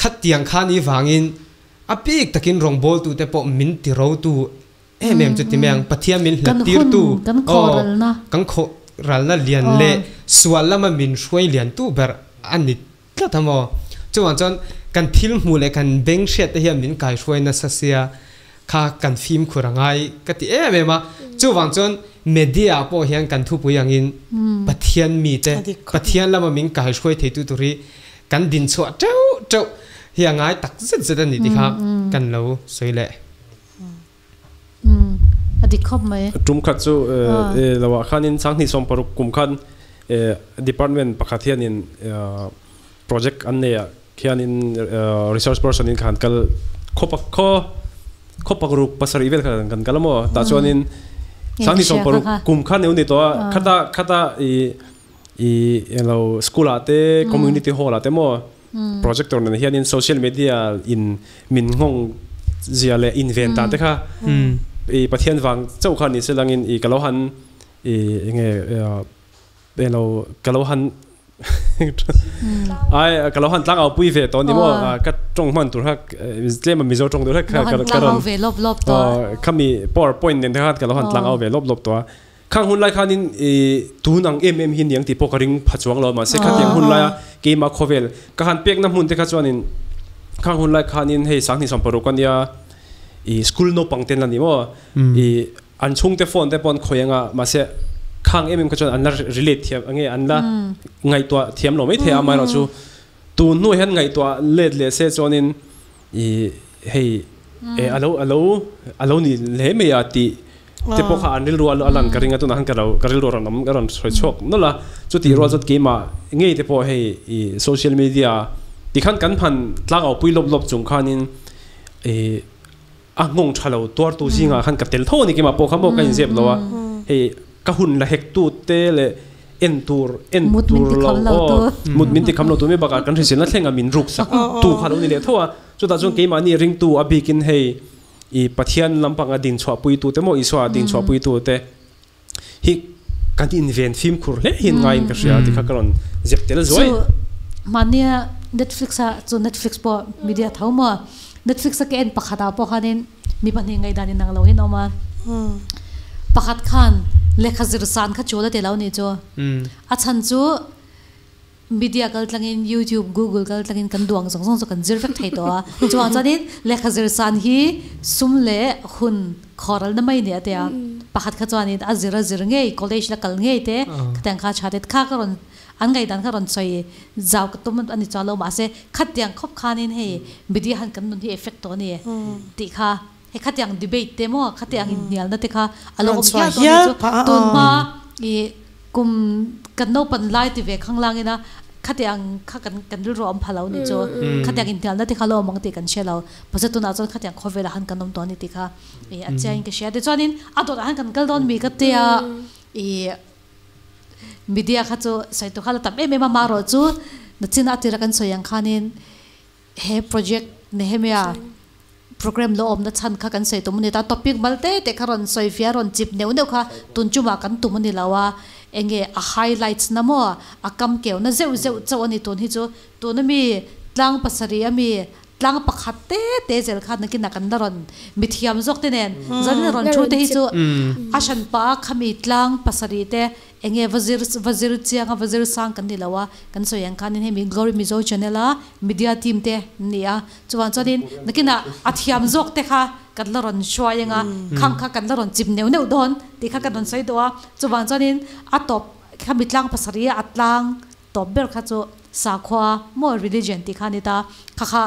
Speaker 2: khatiang kha ni vangin a bik takin rawngbawltu te pawh min ti rotu em em chu ti mai ang Pathian min hlat tirtu kan khawh ralna lian leh sual lama min hruai liantu ber a ni tlat a maw? Chuvang chuan kan thil hmuh leh kan beng hriat te hian min kaihruai nasa sia kha kan fimkhur a ngai ka ti em em a. Chuvang chuan media ah pawh hian kan thupui angin Pathian mite, Pathian lama min kaihruai theitu tur hi kan dinchhuah teuh teuh. Hi a ngai tak zet zet a ni ti kha kan lo sawi leh.
Speaker 1: Umm a dik khawp mai.
Speaker 4: Tum khat chu lo ah khanin sanghnih sawmparuk kum khan department pakhat hianin project an nei ah khianin research person in khan kal khaw khaw khaw pakruk pasarih vel khan kan kal a maw tah chuanin sanghnih sawmparuk kum khan eng ni tawh a khata khata ih ih englo school ah te community hall ah te maw Projector nen hianin social media in min nghawng zia leh inven dan te kha i Pathian vang chauh kha ni se langin i ka lo han i enge eng lo ka lo han ai ka lo han tlang au pui ve tawh ni maw ka tawng hman tur kha tlem a Mizo tawng deuh hlek kha ka rawn khami powerpoint nen te khan ka lo han tlang au ve lawp lawp tawh a. Khang hun lai khanin i tun ang em em hi niang tih pawh ka ring pha chuang lo mahse khatiang hun laia keimah khawvel ka han pekna hmun te kha chuanin khang hun lai khanin hei sanghnih sawmparuk a nia i school naupang ten la ni maw i an chhungte phone te pawh an khawi anga mahse khang em em kha chuan an la relate thiam ange an la ngaihtuah thiam lo maithei a amaherawhchu tun hnuah hian ngaihtuah let leh se chuanin I hei e alo alo alo ni hle mai a tih te pawh kha an rilru a lan ka ring a tunah khan ka lo ka rilru a rawn awm ka rawn sawi chhuak nawlh a chutih rual chuan keimah ngei te pawh hei i social media tikhan kan phan tlangau pui lawp lawp chung khanin i a nghawng tha lo tuartu zingah khan ka tel tho a ni keimah pawh kha maw ka inzep lo a hei ka hun la hek tu te leh en tur en tur lo aw mut min ti kham lo tu mai bakah kan hriselna thlenga min ruk sak tu kha lo ni leh tho a chutah chuan keimahni ringtu a bikin hei i Pathian lampanga din chhuah pui tu te maw Isua din chhuah pui tu te hi kan inven fimkhur hle hian ngaiin ka hria tikha ka rawn zep tel zuai.
Speaker 1: Chu mahnia Netflix a chu Netflix pawh media tho maw Netflix a ka en pakhat ah pawh khanin Mi pahnih ngaihdan inang lo hian a awm a. Pakhat khan lehkha zir san kha chul a ti lo nih chu. A chhan chu media kal tlangin YouTube, Google kal tlangin kan duh ang zawng zawng chu kan zir vek thei tawh a. Chuvang chuanin lehkha zir san hi sum leh hun khawralna mai nia tia. Pakhat kha chuanin a zir a zir ngei, college la kal ngei te khatiang kha tha te kha ka rawn An ngaihdan kha rawn sawi zau ka tum a ni chuan lo mahse khatiang khawp khanin hei media han kan nun hi effect tawh a ni tih kha hei khatiang debate te maw khatiang inhnialna te kha a lo awm hial tawh a ni chu tun hma i kum kan naupan lai ti ve khang langin a khatiang kha kan kan rilru a awm pha lo a ni chu khatiang inhnialna te kha lo awm ang tih kan hre lo mahse tunah chuan khatiang khawvelah han kan awm tawh a ni tih kha i a chiangin ka hria tichuanin a dawtah han kan kal dawn mi ka tia i Media kha chu sawi tur kha la tam em em a, amaherawh chu nachin a tira kan sawi ang khanin he project Nehemia program lo awmna chhan kha kan sawi tum a ni ta, topic mal te te kha rawn sawi fia rawn chip neuh neuh kha tun chumah kan tum a ni lo a, enge a highlights na maw a kam keuhna zeuh zeuh chauh a ni tun hi chu tuna mi tlang pasarih ami Tlang pakhat te te zel khan nakinah kan la rawn mithiam zawk te nen zanin rawn thu te hi chu a hran pah a khami tlang pasarih te enge va zir va zir chiang a va zir sang kan ni lo a kan sawi ang khanin hemi Glory Mizo channel a media team te an ni a chuvang chuanin nakinah a thiam zawk te kha kan la rawn hruai anga khang kha kan la rawn chip neuh neuh dawn tih kha kan rawn sawi duh a chuvang chuanin a tawp khami tlang pasarih a a tlang Tawp ber kha chu sakhua maw religion tih kha a ni ta. Kha kha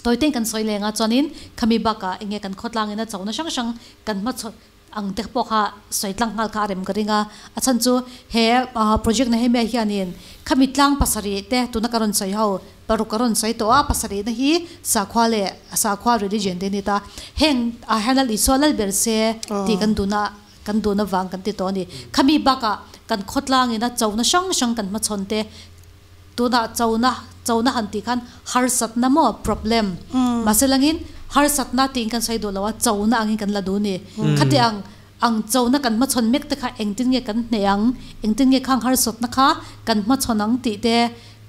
Speaker 1: tawi ten kan sawi leng a chuanin khami bakah enge kan khawtlangin a chona hrang hrang kan hmachhawn ang te pawh kha sawi tlang nghal kha a rem ka ring a. A chhan chu he project na hemi ah hianin khami tlang pasarih te tuna ka rawn sawi ho paruk ka rawn sawi tawh a pasarih na hi sakhua leh sakhua religion te a ni ta. Heng ah hian Lal Isua lal ber se tih kan duhna Kan duhna vang kan ti tawh a ni. Khami bakah kan khawtlangin a chona hrang hrang kan hmachhawn te, tunah chona, chona han tih khan harsatna maw, problem, mahse langin harsatna tiin kan sawi duh lo a, chona angin kan la duh a ni. Khati ang ang chona kan hmachhawn mek te kha engtin nge kan hneh ang, engtin nge khang harsatna kha kan hmachhawn ang tih te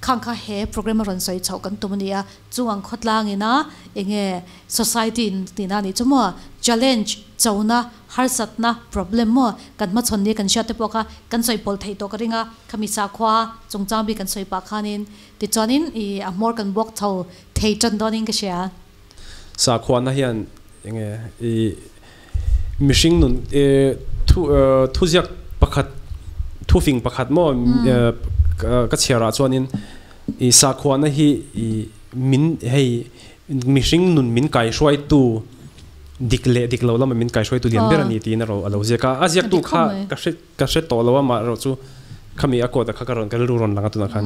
Speaker 1: khang kha he program a rawn sawi chhoh kan tum a ni a. Chung ang khawtlangin a enge society in tihna a nih chu maw, challenge, chona, Harsatna, problem, maw kan hmachhawn ni kan hriat te pawh kha kan sawi pawlh theih tawh ka ring a, khami sakhua chungchang bik kan sawi pah khanin tichuanin i a hmawr kan buak chho thei tan dawnin ka hria.
Speaker 4: Sakhuana hian enge i mihring nun i thu thuziak pakhat thufing pakhat maw ka chhiarah chuanin i sakhuana hi i Min hei mihring nun min kaihruaitu dik leh dik lo lama min kaihruaitu lian ber a ni tiin a ro a lo ziak a. A ziaktu kha ka hre ka hre tawh lo a mah erawh chu khami a quote kha ka rawn ka rilru rawn lang a tunah khan.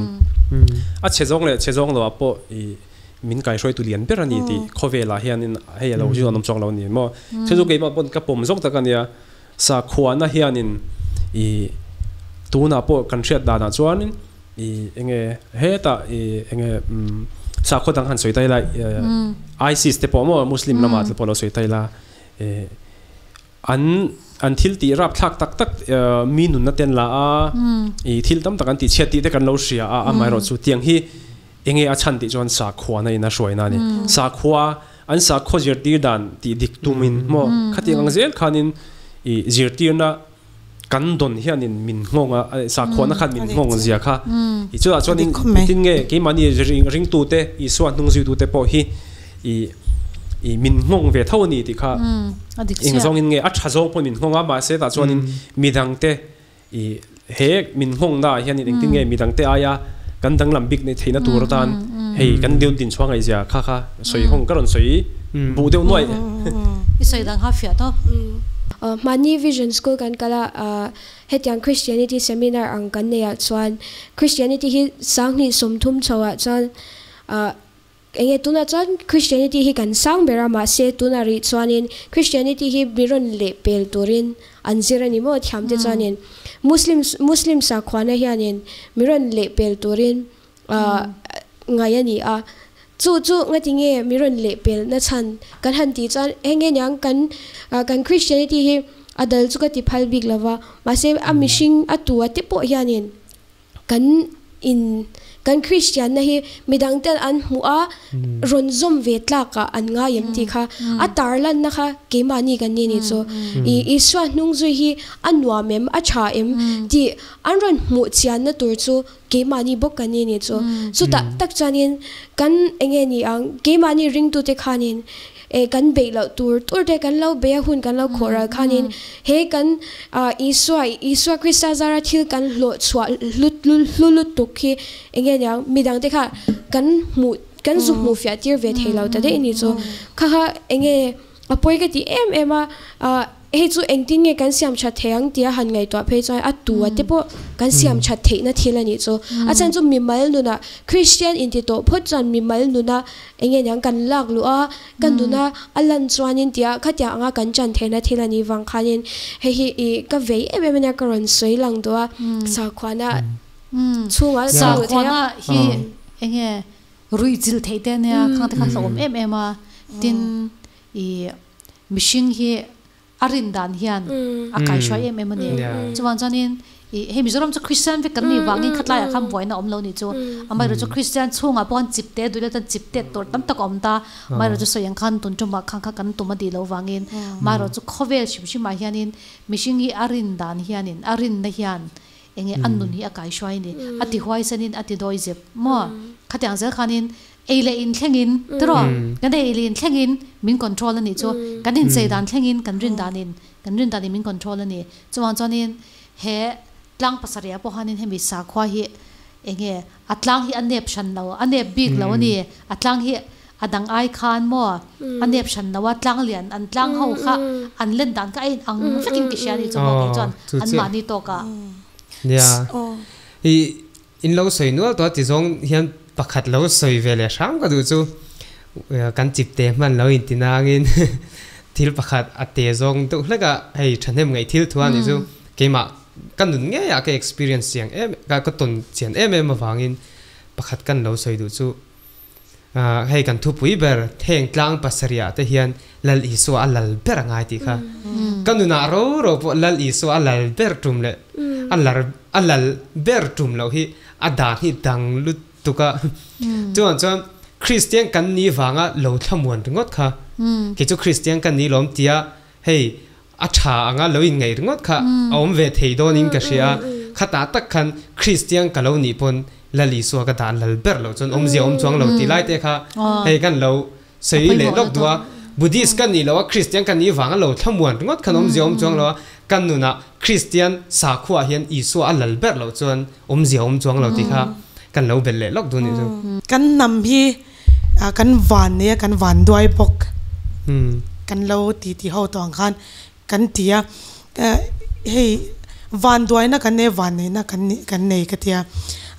Speaker 4: A chhe zawng leh chhe zawng loah pawh ih min kaihruaitu lian ber a ni tih khawvelah hianin hei a lo ziak an awm chuang lo a ni maw. Chu chu keimah pawn ka pawm zawk tak a nia. Sakhuana hianin ih tunah pawh kan hriat danah chuanin ih enge hetah ih enge umm sakhua dang han sawi ta ila ISIS te pawh maw Muslim lamah te pawh lo sawi ta ila ih an an thil tih rapthlak tak tak mi nunna te an la a ih thil tam tak an tih chhiat tih te kan lo hria a amaherawhchu tiang hi enge a chhan tih chuan sakhuana in a hruaina a ni. Sakhua An sakhaw zirtir dan tih dik tumin maw khatiang ang zel khanin ih zirtirna kan dawn hianin min nghawng a, sakhuana khan min nghawng zia kha ih chutah chuanin engtin nge keimahni ringtute Isua hnungzuitute pawh hi ih ih min nghawng ve tho a ni tih kha eng zawngin nge a tha zawng pawhin min nghawng a mahse tah chuanin midangte I he min nghawngna ah hianin engtin nge midangte aia kan danglam bik neih theihna tur atan hei kan dil din chhuah ngaihzia kha kha sawi hawng ka rawn sawi buh deuh nuaih.
Speaker 1: I sawi dang kha fiah tawp.
Speaker 5: Mahni Vision School kan kal a, hetiang Christianity Seminar ang kan neih ah chuan Christianity hi sanghnih 30 chho ah chuan Enge tunah chuan Christianity hi kan sang ber a, mahse tunah rih chuanin Christianity hi mi rawn leh pel turin an zir a ni maw thiamte chuanin Muslim Muslim sakhuana hianin mi rawn leh pel turin ngai a ni a, chu chu ngati nge mi rawn leh pel na chhan kan han tih chuan enge niang kan kan Christianity hi a dal chu ka ti phal bik lova, mahse a mihring a tu a te pawh hianin Kan in kan Kristianna hi midang ten an hmuh a, rawn zawm ve tlakah an ngai em tih kha a tarlanna kha keimahni kan ni ni chu. I Isua hnung zui hi a nuam em, a tha em tih an rawn hmuh chianna tur chu keimahni bawk kan ni ni chu. Chutah tak chuanin kan enge ni ang keimahni ringtute khanin E kan beih loh tur tur te kan lo beih a hun kan lo khawh ral khanin he kan Isua Isua Krista zara thil kan hlawh chhuah hlut hlu lutuk hi eng nge niang midang te kha kan hmuh kan zu hmuh fiah tir ve thei lo ta daih ni chu kha kha eng nge a pawi ka ti em em a Hei chu engtin nge kan siam that thei ang tia han ngaihtuah phei chuan a tu a te pawh kan siam that theihna thil a nih chu. A chhan chu mimal nunah Kristian inti tawh phawt chuan mimal nuna eng nge niang kan lak luh a, ka nuna a lan chuanin tia khatiang anga kan chan theihna thil a nih vang khanin hei hi ih ka vei em em a nia ka rawn sawi lang duh a sakhuana chhungah a luh theih a.
Speaker 1: Sakhuana hi eng nge ruih chilh theih te a nia khang te kha hlauhawm em em a tin ih Mihring hi a rin dan hian a kaihruai em em a ni. Chuvang chuanin ih hei Mizoram chu Christian vek kan nih vangin khatlaiah khan buaina a awm lo nih chu. Amaherawhchu chu Christian chhungah pawh khan chip te duh leh chuan chip tet tur tam tak a awm ta. Amaherawhchu chu sawi ang khan tun tumah khan kha kan tum a dih loh vangin amaherawhchu chu khawvel hrim hrimah hianin mihring hi a rin dan hianin a rinna hian eng nge a nun hi a kaihruai a ni. A ti huaisanin a ti dawi zep maw? Khatiang zel khanin Ei leh in thlengin, tiraw? Kan ei leh in thlengin min control a nih chu. Kan inchei dan thlengin kan rin danin, kan rin danin min control a ni. Chuvang chuanin he tlang pasarih ah pawh hianin hemi sakhua hi eng nge a tlang hi a nep hran lo, a nep bik lo a ni. A tlang hi a dang ai khan maw a nep hran lo a, tlang lian an tlang ho kha an len dan kha a in ang vekin ka hria a ni chu maw kei chuan an mahni tawkah.
Speaker 2: Nia, i In lo sawi nual tawh a ti zawng hian pakhat lo sawi ve leh hram ka duh chu kan chip te hman lo inti nangin thil pakhat a te zawng deuh hlek a, hei thahnem ngaih thil thu a nih chu keimah ka nun ngei ah ka experience chiang em ka tawn chian em em avangin pakhat kan lo sawi duh chu Hei kan thupui ber theng tlang pasarih ah te hian Lal Isua a lal ber a ngai tih kha. Ka nunah ro ro pawh Lal Isua a lal ber tum leh a lar a lal ber tum loh hi a dan hi dang lutuk a. Chuan chuan Kristian kan ni vanga lo thlamuan ringawt kha. Kei chu Kristian ka ni lawm tia hei a tha anga lo inngaih ringawt kha a awm ve thei dawnin ka hria a, khatah tak khan Kristian ka lo nih pawn Lal Isua ka dan lal ber loh chuan awmzia awm chuang lo tih lai te kha hei kan lo sawi leh lawk duh a, Buddhist ka nih loh a Kristian ka nih vanga lo thlamuan ringawt khan awmzia awm chuang lo a, kan nunah Kristian sakhuaah hian Isua a lal ber loh chuan awmzia awm chuang lo tih kha kan lo belh leh lawk duh a nih chu.
Speaker 3: Kan hnam hi. Kan van nei a kan van duai bawk kan lo ti ti ho tawh ang khan kan ti a hei van duaina kan nei van neihna kan nih kan nei ka ti a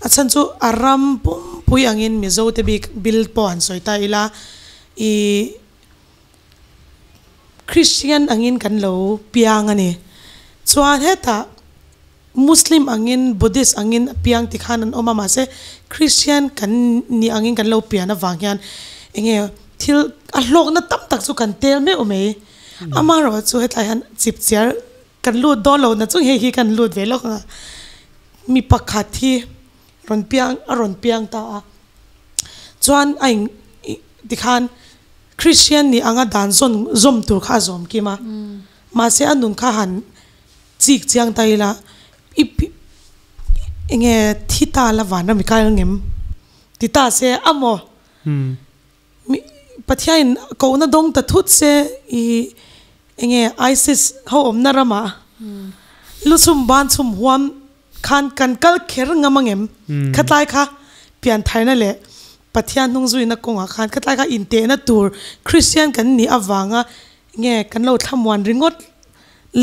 Speaker 3: a chhan chu a ram pumpui angin Mizo te bik bil pawh han sawi ta ila ih Christian angin kan lo piang a ni chuan hetah Muslim angin Buddhist angin a piang ti khan an awm a mahse Christian kan nih angin kan lo pian avang hian enge thil a hlawkna tam tak chu kan tel meuh mai. Amaherawh chu hetlai hian chip chiar kan lut dawn lo na chung hei hi kan lut ve lawk ang a, mi pakhat hi rawn piang a rawn piang ta a chuan a in tikhan Christian nih anga dan zawn zawm tur kha a zawm kim a mahse a nun kha han chik chiang ta ila i enge thi ta la van ram i kai ang em ti ta se a maw Mi Pathiain kohna dawng ta thut se i enge ISIS ho awmna ramah lusum ban chhum huam khan kan kal kher ngam angem? Khatlai kha piantharna leh Pathian hnungzuina kawngah khan khatlai kha intehna tur Christian kan nih avanga nge kan lo thlamuan ringawt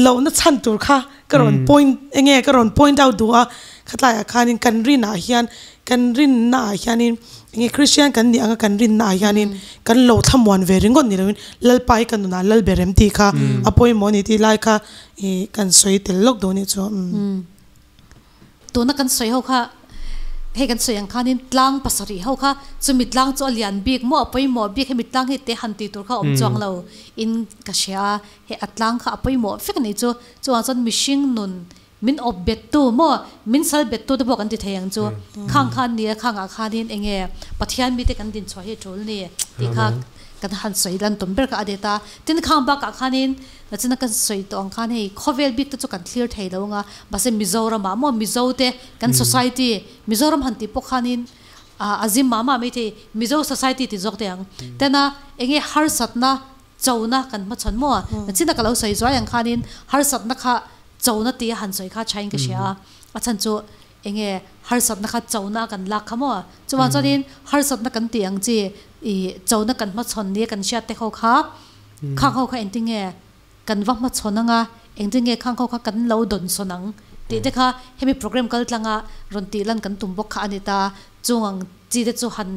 Speaker 3: lohna chhan tur kha ka rawn point enge ka rawn point out duh a khatlaiah khanin kan rinah hian kan rinna ah hianin enge Christian kan nih anga kan rinna ah hianin kan lo thlamuan ve ringawt ni loin Lalpa hi ka nunah lal ber em tih kha a pawimawh a ni tih lai kha ih kan sawi tel lawk duh a nih chu.
Speaker 1: Tuna kan sawi ho kha hei kan sawi ang khanin tlang pasarih ho kha chumi tlang chu a lian bik maw a pawimawh bik hemi tlang hi te han tih tur kha a awm chuang lo in ka hria a, hei a tlang kha a pawimawh vek a nih chu chuvang chuan mihring nun min awp bet tu maw min sal bet tu te pawh kan ti thei ang chu khang kha an ni a khangah khanin enge Pathian mite kan dinchhuah hi a tul ni tih kha kan han sawi lan tum ber kha a det a tin khang bakah khanin Nachina kan sawi tawh ang khan hei khawvel bik te chu kan thlir thei lo anga mahse Mizoram ah maw Mizo te kan society Mizoram han tih pawh khanin a zim mah mah mai thei Mizo society ti zawk teh ang tena enge harsatna chona kan hmachhawn maw nachina ka lo sawi zuai ang khanin harsatna kha chona tia han sawi kha thain ka hria a a chhan chu enge harsatna kha chona kan lak kha maw chuvang chuanin harsatna kan tih ang chi ih chona kan hmachhawn nia kan hriat te ho kha Khang ho kha engtin nge kan va hmachhawn anga, engtin nge khang ho kha kan lo dawnsawn ang tih te kha hemi program kal tlanga rawn tih lan kan tum bawk kha a ni ta. Chung ang chi te chu han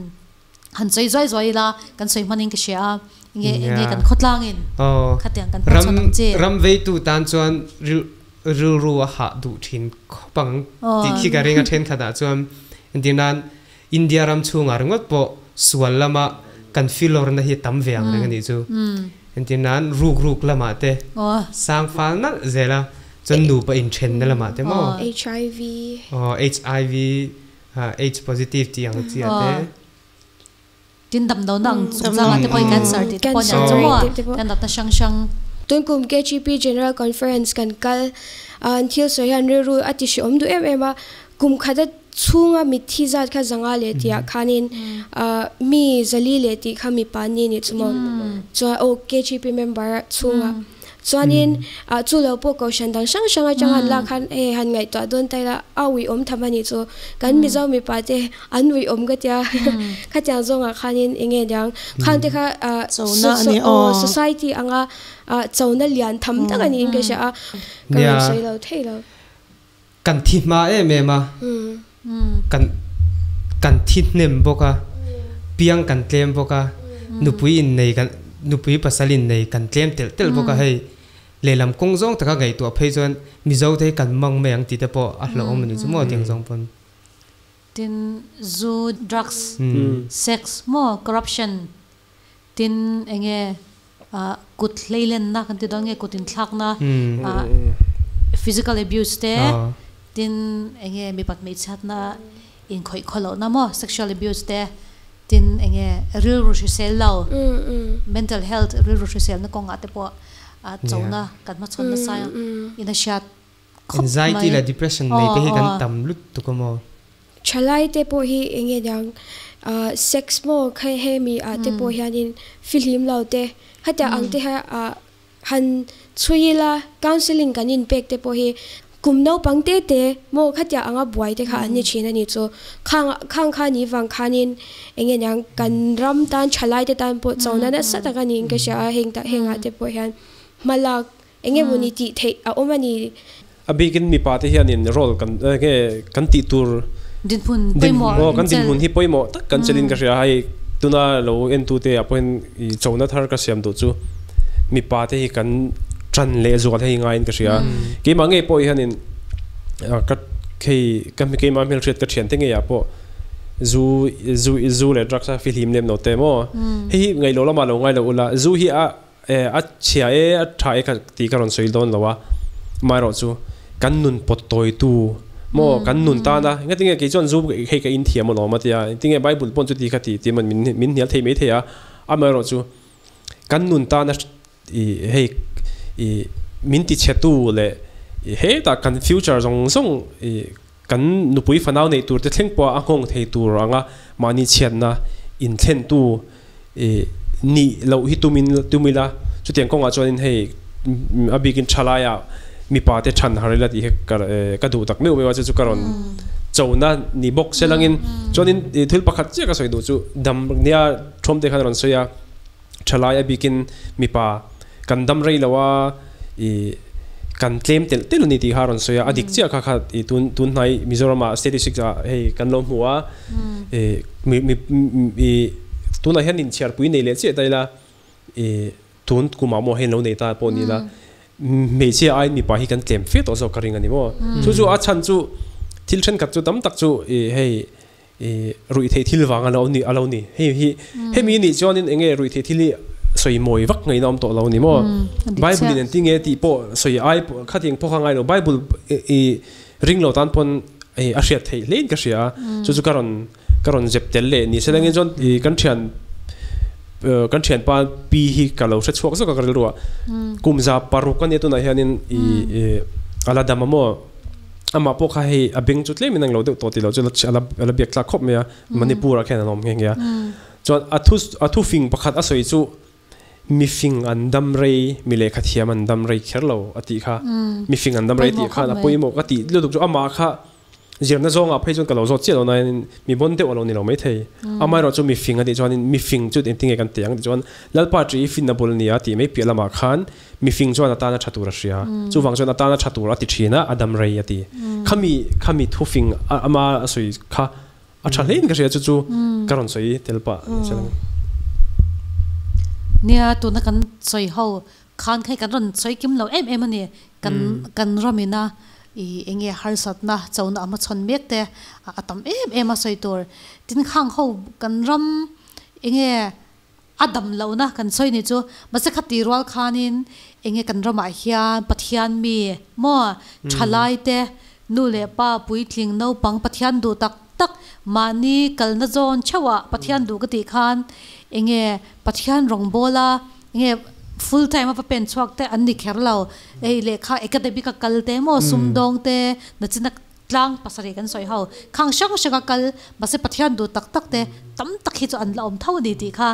Speaker 1: han sawi zuai zuai ila kan sawi hmanin ka hria a, enge enge kan khawtlangin khatiang kan hmachhawn ang chi.
Speaker 2: Ram veitu tan chuan rilru a hah duh thin khawp ang tih khi ka ring a thenkhatah chuan entirnan India ram chhungah ringawt pawh sual lama kan filawrna hi a tam ve ang reng a nih chu. Entir nan ruk ruk lamah te sang fal nalh zel a, chuan nupa inthenna lamah te maw?
Speaker 5: HIV.
Speaker 2: Aw HIV, H positive tih ang chiah te.
Speaker 1: Tin damdawna ang chungchangah te pawhin cancer tih te pawh a ni ang chu maw? Tin natna hrang hrang.
Speaker 5: Tunkum KGP General Conference kan kal a, an thil sawi hian rilru a ti hreawm duh em em a, kum khata chhunga mitthi zat kha zanga leh tihah khanin mi zali leh tih kha mipa ni nih chu maw? Chuan aw KGP member chhunga chuanin chu lo pawh kohhran dang hrang hrang atang han lak khan hei han ngaihtuah dawn ta ila a uiawm tham a nih chu kan Mizo mipa te an uiawm ka tia khatiang zawngah khanin eng nge niang khang te kha society anga chona lian tham tak a niin ka hria a ka rawn sawi lo thei lo.
Speaker 2: Kan thi hma em em a, kan kan thi hnem bawk a, piang kan tlem bawk a, nupui innei kan nupui pasal innei kan tlem telh telh bawk a hei lehlam kawng zawng taka ngaihtuah phei chuan Mizo te hi kan mang mai ang tih te pawh a hlauhawm a ni chu maw tiang zawng pawn.
Speaker 1: Tin, zu, drugs, sex maw, corruption, tin enge kut hleilenna kan ti dawn nge kut inthlakna physical abuse te tin enge mipat hmeichhiatna inkhawih khaw lohna maw sexual abuse te tin enge rilru hrisel lo mental health rilru hriselna kawngah te pawh chona kan hmachhawn nasa in a hriat khawp mai.
Speaker 2: Anxiety leh depression nei te hi kan tam lutuk a maw?
Speaker 5: Thalai te pawh hi enge niang sex maw kha hemi ah te pawh hianin fihlim lo te khatiang ang te kha han chhui ila counselling kan inpek te pawh hi Kum naupang te te maw khatia anga buai te kha an ni thin a ni chu. Khang khang kha ni vang khanin enge niang kan ram tan thalai te tan pawh chona nasa tak a niin ka hria a, heng tah hengah te pawh hian hmalak enge mawni tih theih a awm a ni.
Speaker 4: A bikin mipa te hianin role kan enge kan tih tur
Speaker 1: Dinhmun pawimawh
Speaker 4: aw kan dinhmun hi pawimawh tak kan chelin ka hria a, hei tuna lo entute ah pawhin i chona thar ka siam duh chu mipa te hi kan tan leh zual hei ngaiin ka hria. Keimah ngei pawh hianin ka hei ka keimah hmelhriat ka thiante ngeiah pawh zu zu zu leh drugs a fihlim lem lo te maw hei hi ngaihloh lamah lo ngailo ula zu hi a a chhia e a tha e kha tih ka rawn sawi dawn lo a amaherawh chu kan nun pawt tawitu maw kan nun tana engatinge kei chuan zu hei ka inthiam alawm a tia engtinge bible pawn chuti kha ti ti min min hnial thei mai thei a amaherawh chu kan nun tana i hei i min ti chhe tu leh i hetah kan future zawng zawng i kan nupui fanau neih tur te thleng pawh a nghawng thei tur anga mahni chhiatna inthlen tu i nih loh hi tumin tum ila chutiang kawngah chuanin hei a bikin thalaiah mipa te than har ila tih hi ka ka duh tak meuh meuh a chu chu ka rawn chona ni bawk se langin chuanin thil pakhat chiah ka sawi duh chu dam nia thawm te khan a rawn sawi a. Thalai a bikin mipa kan dam rei lo a, i kan tlem telh telh a ni tih kha a rawn sawi a, a dik chiah kha kha i tun tun hnai Mizoram ah statistics ah hei kan lo hmu a, i mi mi i tunah hian inchhiarpui nei leh chiah ta ila i tun kumah maw hei an lo nei ta pawh ni ila hmeichhia aiin mipa hi kan tlem fe tawh zawk ka ring a ni maw. Chu chu a chhan chu thil thenkhat chu tam tak chu i hei I ruihtheih thil vang a lo ni a lo ni. Hei hi hemi nih chuanin eng nge ruihtheih thil hi sawi mawi vak ngaihna awm tawh lo ni maw? Bible in engtin nge tih pawh sawi ai khatiang pawh kha ngai lo. Bible i ring lo tan pawn a hriat theih hlein ka hria a. Chu chu ka rawn ka rawn zep tel leh ni. Selangin chuan i kan thian kan thianpa pi hi ka lo hre chhuak zawk a ka rilru ah. Kum za paruk a nia tunah hianin i a la dam a maw? Amah pawh kha hei a beng chu tlemin a englo deuh tawh tih loh chu a la a la biak tlak khawp mai a, Manipur ah khian an awm nghe nghe a. Chuan a thu a thu fing pakhat a sawi chu mi fing an dam rei, mi lehkha thiam an dam rei kher lo a tih kha. Mi fing an dam rei tih khan a pawimawh ka tih lutuk chu amah kha zirna zawngah phei chuan ka lo zawt chiah lo nain mi bawn deuh a lo ni lo maithei. Amaherawh chu mi fing a tih chuanin mi fing chu engtin nge kan tih ang tih chuan Lalpa ṭih i finna bul nia tih mai piah lamah khan Mifing chuan a tana tha tur a hria. Chuvang chuan a tana tha tur a ti thin a, a dam rei a ti. Khami, khami thufing ama a sawi kha a tha hlein ka hria chu chu ka rawn sawi tel pah ni se lang.
Speaker 1: Nia, tuna kan sawi ho khan kha hi kan rawn sawi kim lo em em a ni. Kan, kan ramina i enge harsatna chona a hmachhawn mek te a tam em em a sawi tur. Tin, khang ho kan ram enge A dam lohna kan sawi ni chu mahse khati rual khanin enge kan ramah hian Pathian mi maw thalai te nu leh pa puitling naupang Pathian duh tak tak mahni kalna zawn theuhah Pathian duh ka tih khan enge Pathian rawngbawla enge full time a va pen chhuak te an ni kher lo ei lehkha academic a kal te maw sumdawng te nachina Tlang pasarih kan sawi ho, khang hrang hrang a kal, mahse Pathian duh tak tak te tam tak hi chu an la awm tho a ni tih kha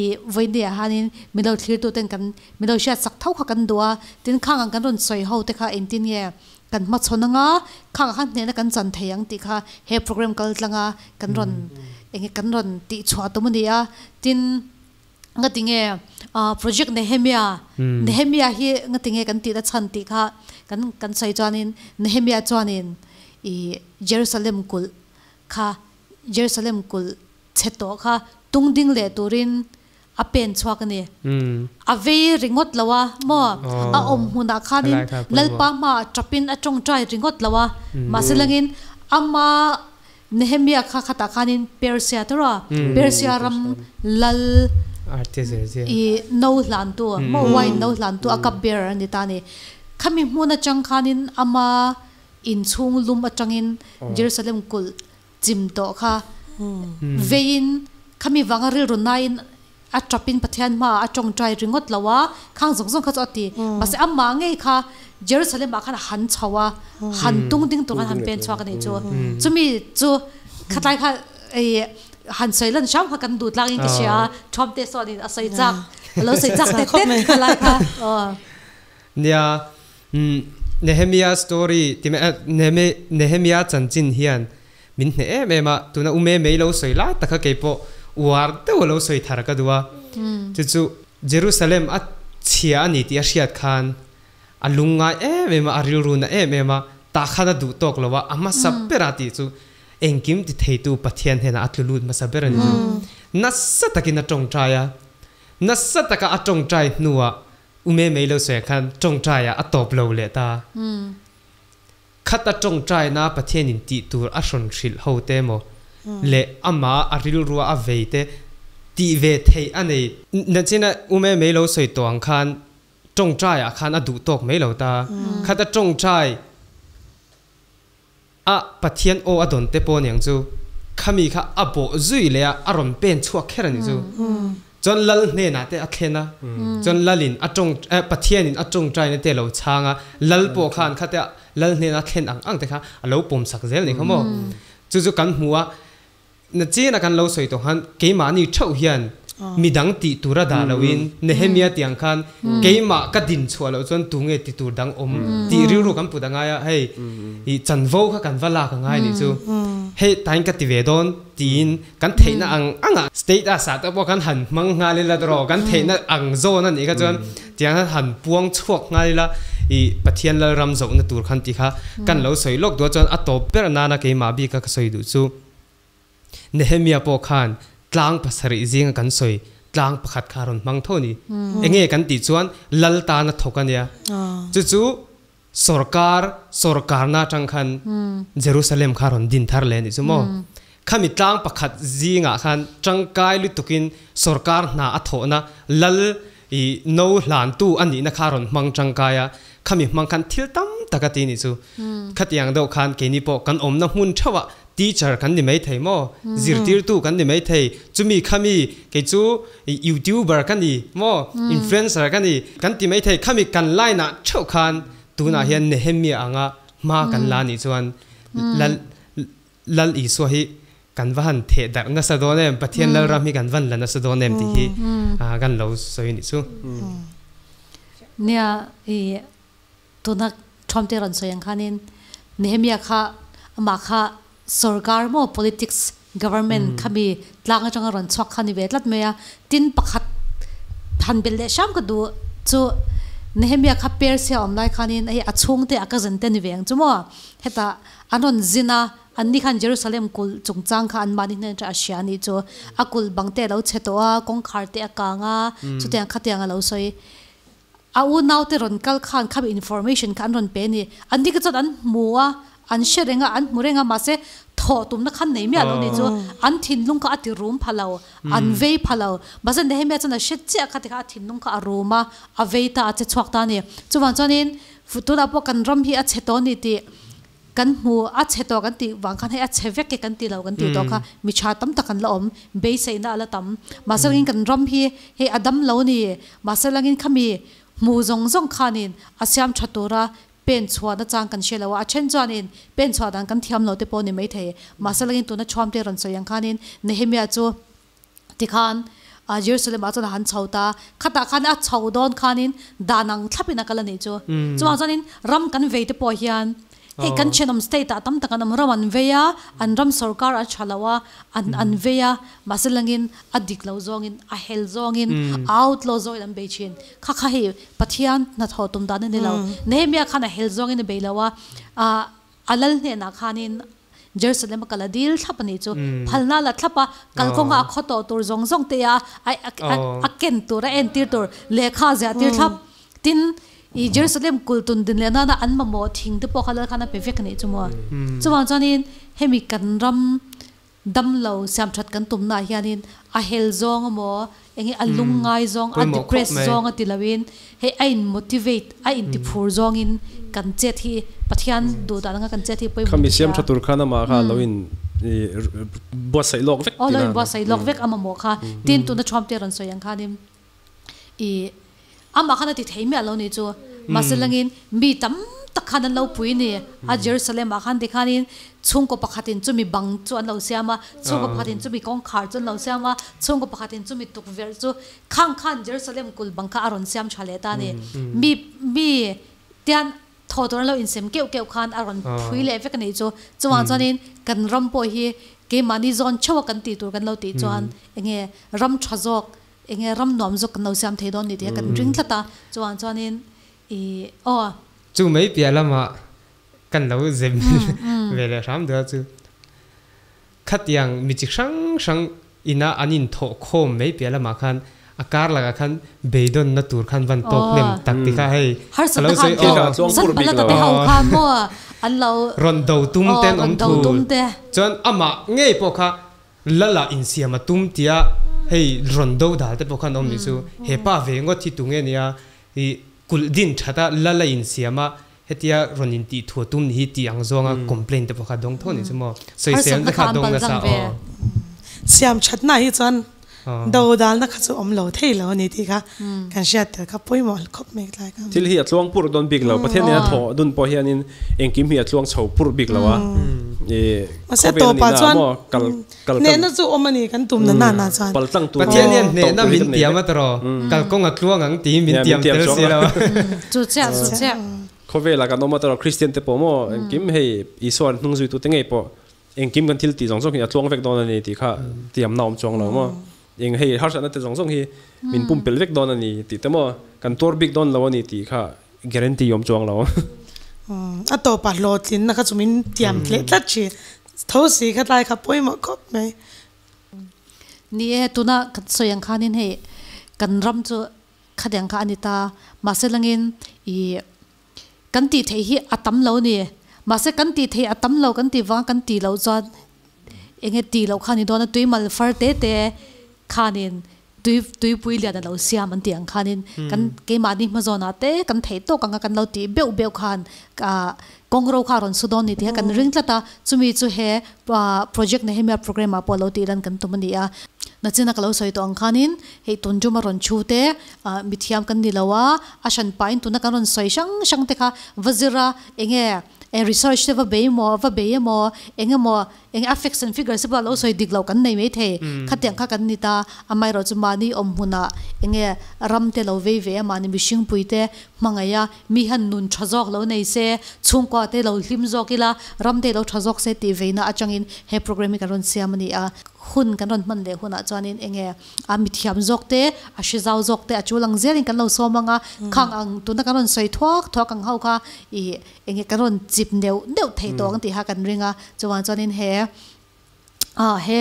Speaker 1: i vawiin ah hianin min lo thlir tu ten kan min lo hriat sak tho kha kan duh a, tin khang ang kan rawn sawi ho te kha engtin nge kan hmachhawn anga khang ah khan hnehna kan chan thei ang tih kha he program kal tlanga kan rawn enge kan rawn tih chhuah tum a ni a, tin. Nga ti nge project Nehemia, Nehemia hi nga ti nge kan tih na chhan tih kha kan kan sawi chuanin Nehemia chuanin i Jerusalem kulh kha Jerusalem kulh chhe tawh kha tung ding leh turin a pen chhuak a ni. A vei ringawt lo a maw? A awm hmunah khanin Lalpa hmaah tapin a tawngtai ringawt lo a, mahse langin ama Nehemia kha khatah khanin Persia te rawh a, Persia ram lal i no hlantu, maw wine no hlantu a cup bearer a ni ta a ni. Khami hmun atang khanin ama inchhung lum atangin Jerusalem kulh chim tawh kha veiin khami vanga rilru naiin A ṭapin Pathian hmaah a ṭawngṭai ringawt lo a, khang zawng zawng kha chu a ti. Mahse amah ngei kha Jerusalem ah khan a han chho a, han tung ding tur khan han pen chhuak a nih chu. Chumi chu khatlai kha han sawi lan hram kha kan duh tlangin ka hria a, Thuamte sawnin a sawi chak, a lo sawi chak tet tet khalai kha.
Speaker 2: Nia, Nehemia story ti mai Nehemia chanchin hian min hneh em em a, tuna u me mei lo sawi lai tak kha keipawh uar deuh a lo sawi thar ka duh a, chu chu Jerusalem a chhia a ni tih a hriat khan a lungngai em em a, a rilru na em em a, tah khan a duh tawk lo a, a hmasa ber a tih chu engkim ti theitu Pathian hnenah a tlu lut hmasa ber a ni chu. Nasa takin a tawngtai a, nasa taka a tawngtai hnuah u me mei lo sawi ang khan tawngtaiah a tawp lo leh ta. Khata tawngtaina Pathianin tih tur a hrawn hrilh ho te maw leh amah a rilrua a vei te tih ve theih a nei. Nachina u me mei lo sawi tawh ang khan tawngtaiah khan a duh tawk mai lo ta. Khata tawngtai a Pathian aw a dawn te pawh aniang chu khami kha a bawh zui leh a a rawn pen chhuak kher a nih chu. Chuan Lal hnenah te a thlen a, chuan Lalin a tawng eh Pathianin a tawngtaina te a lo chhang a, Lal pawh khan khatia Lal hnena thlen ang ang te kha a lo pawmsak zel a nih kha maw. Chu chu kan hmu a, Na chena kan lo sawi tawh khan keimahni theuh hian midang tih tur a dah loin Nehemia tih ang khan keimah ka din chhuah loh chuan tunge ti tur dang awm tih rilru kan put a ngai a, hei i chanvo kha kan va lak a ngai nih chu hei tain ka ti ve dawn tiin kan theihna ang angah status ah te pawh kan han hmang nghal ila tawh kan theihna ang zawn a nih kha chuan tiang khan han puang chhuak nghal ila i Pathian Lalram zohna tur khan tih kha kan lo sawi lawk duh a chuan a tawp ber nana keimah bika ka sawi duh chu. Nehemia pawh khan tlang pasarih zinga kan sawi tlang pakhat kha a rawn hmang tho a ni. Enge kan tih chuan lal tan a thawk a nia. Chu chu sawrkar, sawrkarna atang khan Jerusalem kha a rawn din thar leh a nih chu maw. Khami tlang pakhat zingah khan tangkai lutukin sawrkar hna a thawhna lal i no hlantu a nihna kha a rawn hmang tangkai a. Khami hmang khan thil tam tak a ti a nih chu. Khatiang deuh khan keini pawh kan awmna hmun theuhah Teacher kan ni maithei maw? Zirtirtu kan ni maithei. Chumi khami kei chu YouTuber ka ni maw? Influencer ka ni kan ti maithei. Khami kan line ah theuh khan tunah hian Nehemia anga hma kan la nih chuan Lal Lal Isua hi kan va han theh darh nasa dawn em? Pathian Lalram hi kan van la nasa dawn em tih hi kan lo sawi nih chu.
Speaker 1: Nia i Tuna Trump te rawn sawi ang khanin Nehemia kha amah kha sorkar maw politics government khami tlang atanga rawn chhuak kha ni ve tlat mai a, tin pakhat han belh leh hram ka duh chu Nehemia kha Persia awm lai khanin hei a chhungte a cousin te ni ve ang chu maw hetah an rawn zin a, anni khan Jerusalem kulh chungchang kha anmahni hnen atang a hria anih chu a kulh bang te a lo chhe tawh a, kawngkhar te a kang a, chutiang khatiang a lo sawi. A unaute rawn kal khan khami information kha an rawn pe a ni. An ni kha chuan an hmu a, an hre reng a, an hmu reng a, mahse thawh tumna khan nei miah lo ni chu an thinlung kha a ti rum pha lo, an vei pha lo. Mahse Nehemia chuan a hre chiah kha tikha a thinlung kha a rum a, a vei ta, a che chhuak ta a ni. Chuvang chuanin tunah pawh kan ram hi a chhe tawh a ni tih Kan hmu a chhe tawh kan tih vang khan hei a chhe vek e kan ti lo kan tih tawh kha mi tha tam tak an la awm, beiseihna a la tam. Mahse langin kan ram hi hei a dam lo ni, mahse langin khami hmu zawng zawng khanin a siam tha tura pen chhuahna chang kan hre lo a, a then chuanin pen chhuah dan kan thiam lo te pawh ni maithei. Mahse langin tuna thuam te rawn sawi ang khanin Nehemia chu Tikhan Jerusalem ah chuan a han chho ta, khatah khan a chho dawn khanin dan ang thlapin a kal a nih chu. Chuvang chuanin ram kan vei te pawh hian hei kan thenawm state ah tam tak an awm, ram an vei a, an ram sorkar a tha lo a, an an vei a, mahse langin a dik lo zawngin, a hel zawngin, a outlaw zawngin an bei thin. Kha kha hei Pathian hnathawh tum dan a ni lo. Nehemia khan a hel zawngin a bei lo a, a lal hnenah khanin Jerusalem a kal a dil thlap a nih chu. Phalna la thlap a, kalkawnga a khaw tawh tur zawng zawng te a a ken tur a entir tur lehkha a ziah tir thlap. Tin, i Jerusalem kul tun din leh nana an mamawh thing te pawh kha lal khan a pe vek a nih chu maw. Chuvang chuanin hemi kan ram damlo siamthat kan tumnaah hianin a hel zawng emaw enge a lungngai zawng a depress zawng a ti loin hei a in motivate a in ti phur zawngin kan chet hi Pathian duh dan anga kan chet hi pawimawh
Speaker 4: Khami siam tha tur khan amah kha lo in buatsaih lawk vek
Speaker 1: Aw lo in buatsaih lawk vek a mamawh kha tin tuna thuam te rawn sawi ang khanin I amah khan a ti thei miah lo nih chu. Mahse langin mi tam tak khan an lo pui ni. A Jerusalem ah khan tikhanin chhungkaw pakhatin chumi bang chu an lo siam a, chhungkaw pakhatin chumi kawngkhar chu an lo siam a, chhungkaw pakhatin chumi tukverh chu khang khan Jerusalem kul bang kha a rawn siam tha leh ta a ni. Mi mi tian. tho tur an lo insem keuh keuh khan a rawn phui leh vek a nih chu. Chuvang chuanin kan ram pawh hi keimahni zawn theuh a kan tih tur kan lo tih chuan enge ram tha zawk enge ram nuam zawk kan lo siam thei dawn ni tih kha kan ring tlat a. Chuvang chuanin ih aw.
Speaker 2: Chu mai piah lamah kan lo zem ve leh hram duh a chu. Khatiang mi chi hrang hrang ina an inthawh khawm mai piah lamah khan a kar lakah khan beidawnna tur khan van tawk hnem tak ti kha hei ka lo sawi aw. Rawn do tum ten awm thu chuan amah ngei pawh kha lala insiam a tum tia hei rawn do dal te pawh khan awm nih chu he pa ve ngawt hi tunge nia i kulh din that a lala insiam a Hetia rawn in tih thu a tum ni hi tih ang zawnga complaint te pawh kha dawng tho ni chu maw? Sawisel te kha dawng nasa aw.
Speaker 3: Siam thatna hi chuan dodalna kha chu awm lo thei lo a ni tih kha kan hriat tel kha pawimawh khawp mai tlai kha.
Speaker 4: Thil hi a tluang purh dawn bik lo, Pathian nena thawh dun pawh hianin engkim hi a tluang chho purh bik lo a.
Speaker 3: Mahse tawpah chuan hnehna chu awm a ni kan tum na na na chuan.
Speaker 2: Pathian hian hnehna min tiam a tawh kalkawng a tluang ang tiin min tiam tel si lo.
Speaker 1: Chu chiah chu chiah.
Speaker 4: Khawvela kan awm a tawh Kristian te pawh maw engkim hei Isua hnung zuitu te ngei pawh engkim kan thil tih zawng zawng hi a tluang vek dawn a ni tih kha tiamna awm chuang lo maw. Eng hei harsatna te zawng zawng hi min pumpelh vek dawn a ni tih te maw kan tuar bik dawn lo a ni tih kha Guarantee awm chuang lo.
Speaker 3: A tawpah hlawhtlinna kha chu min tiam tleh tlat thin. Tho si kha tlai kha pawimawh khawp mai.
Speaker 1: Ni e, tuna kan sawi ang khanin hei kan ram chu khatiang kha a ni ta. Mahse langin i kan tih theih hi a tam lo a ni. Mahse kan tih theih a tam lo kan tih vanga kan tih loh chuan enge tih loh kha a ni dawn a, tui mal far te te khanin Tui tuipui lian a lo siam an tih ang khanin kan keimahni hmazawnah te kan theih tawk anga kan lo tih beuh beuh khan kawng ro kha a rawn su dawn ni tih kha kan ring tlat a, chumi chu he project Nehemia program ah pawh lo tih lan kan tum a ni a. Nachina ka lo sawi tawh ang khanin hei tun tum a rawn chhu te mithiam kan ni lo a, a hran pahin tuna kan rawn sawi hrang hrang te kha va zir a enge research te va bei maw va bei emaw engemaw Eng a facts and figures te pawh lo sawi dik loh kan nei mai thei. Khatiang kha kan ni ta. Amaherawhchu mahni awm hmunah enge ram te lo vei ve a, mahni mihring pui te hmangaih a, mi hian nun tha zawk lo nei se, chhungkua te lo hlim zawk ila, ram te lo tha zawk se tih veina atangin he program hi kan rawn siam a ni a. Hun kan rawn hman leh hunah chuanin enge a mithiam zawk te, a hre zau zawk te a chul ang zelin kan lo sawm ang a, khang ang tuna kan rawn sawi thuak thuak ang ho kha ih Enge kan rawn chip neuh neuh thei tawh ang tih kha kan ring a, chuvang chuanin he ah he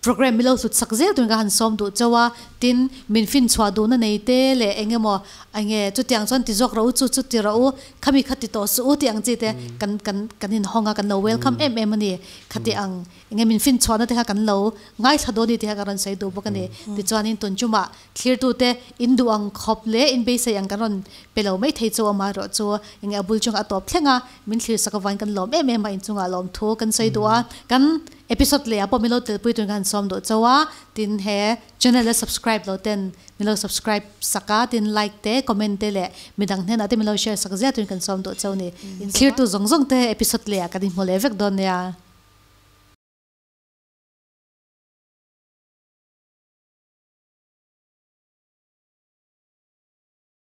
Speaker 1: program milo hlut sak zel turin ka han sawm duh chauh a, tin min fin chhuah duhna nei te leh eng emaw enge chutiang chuan ti zawk rawh u chu chu ti rawh u khami kha ti tawh suh u tih ang chi te kan kan kan inhawng a kan lo welcome em em a ni khati ang enge min fin chhuahna te kha kan lo ngaithla dawn a ni tih kha ka rawn sawi duh bawk a ni tichuanin tun chumah Thlirtute in duh ang khawp leh in beisei ang kan rawn pe lo mai thei chu amaherawh chu enge a bul chunga a tawp thleng a, min thlirsak avain kan lawm em em a, inchungah lawmthu kan sawi duh a, kan episode leh ah pawh min lo telpui turin ka han sawm duh chauh a, tin he channel a subscribe lo ten min lo subscribe sak a, tin like te comment te leh midang hnenah te min lo share sak ziah turin kan sawm duh chauh a ni. Thlirtu zawng zawng te episode leh ah kan inhmu leh vek dawn nia.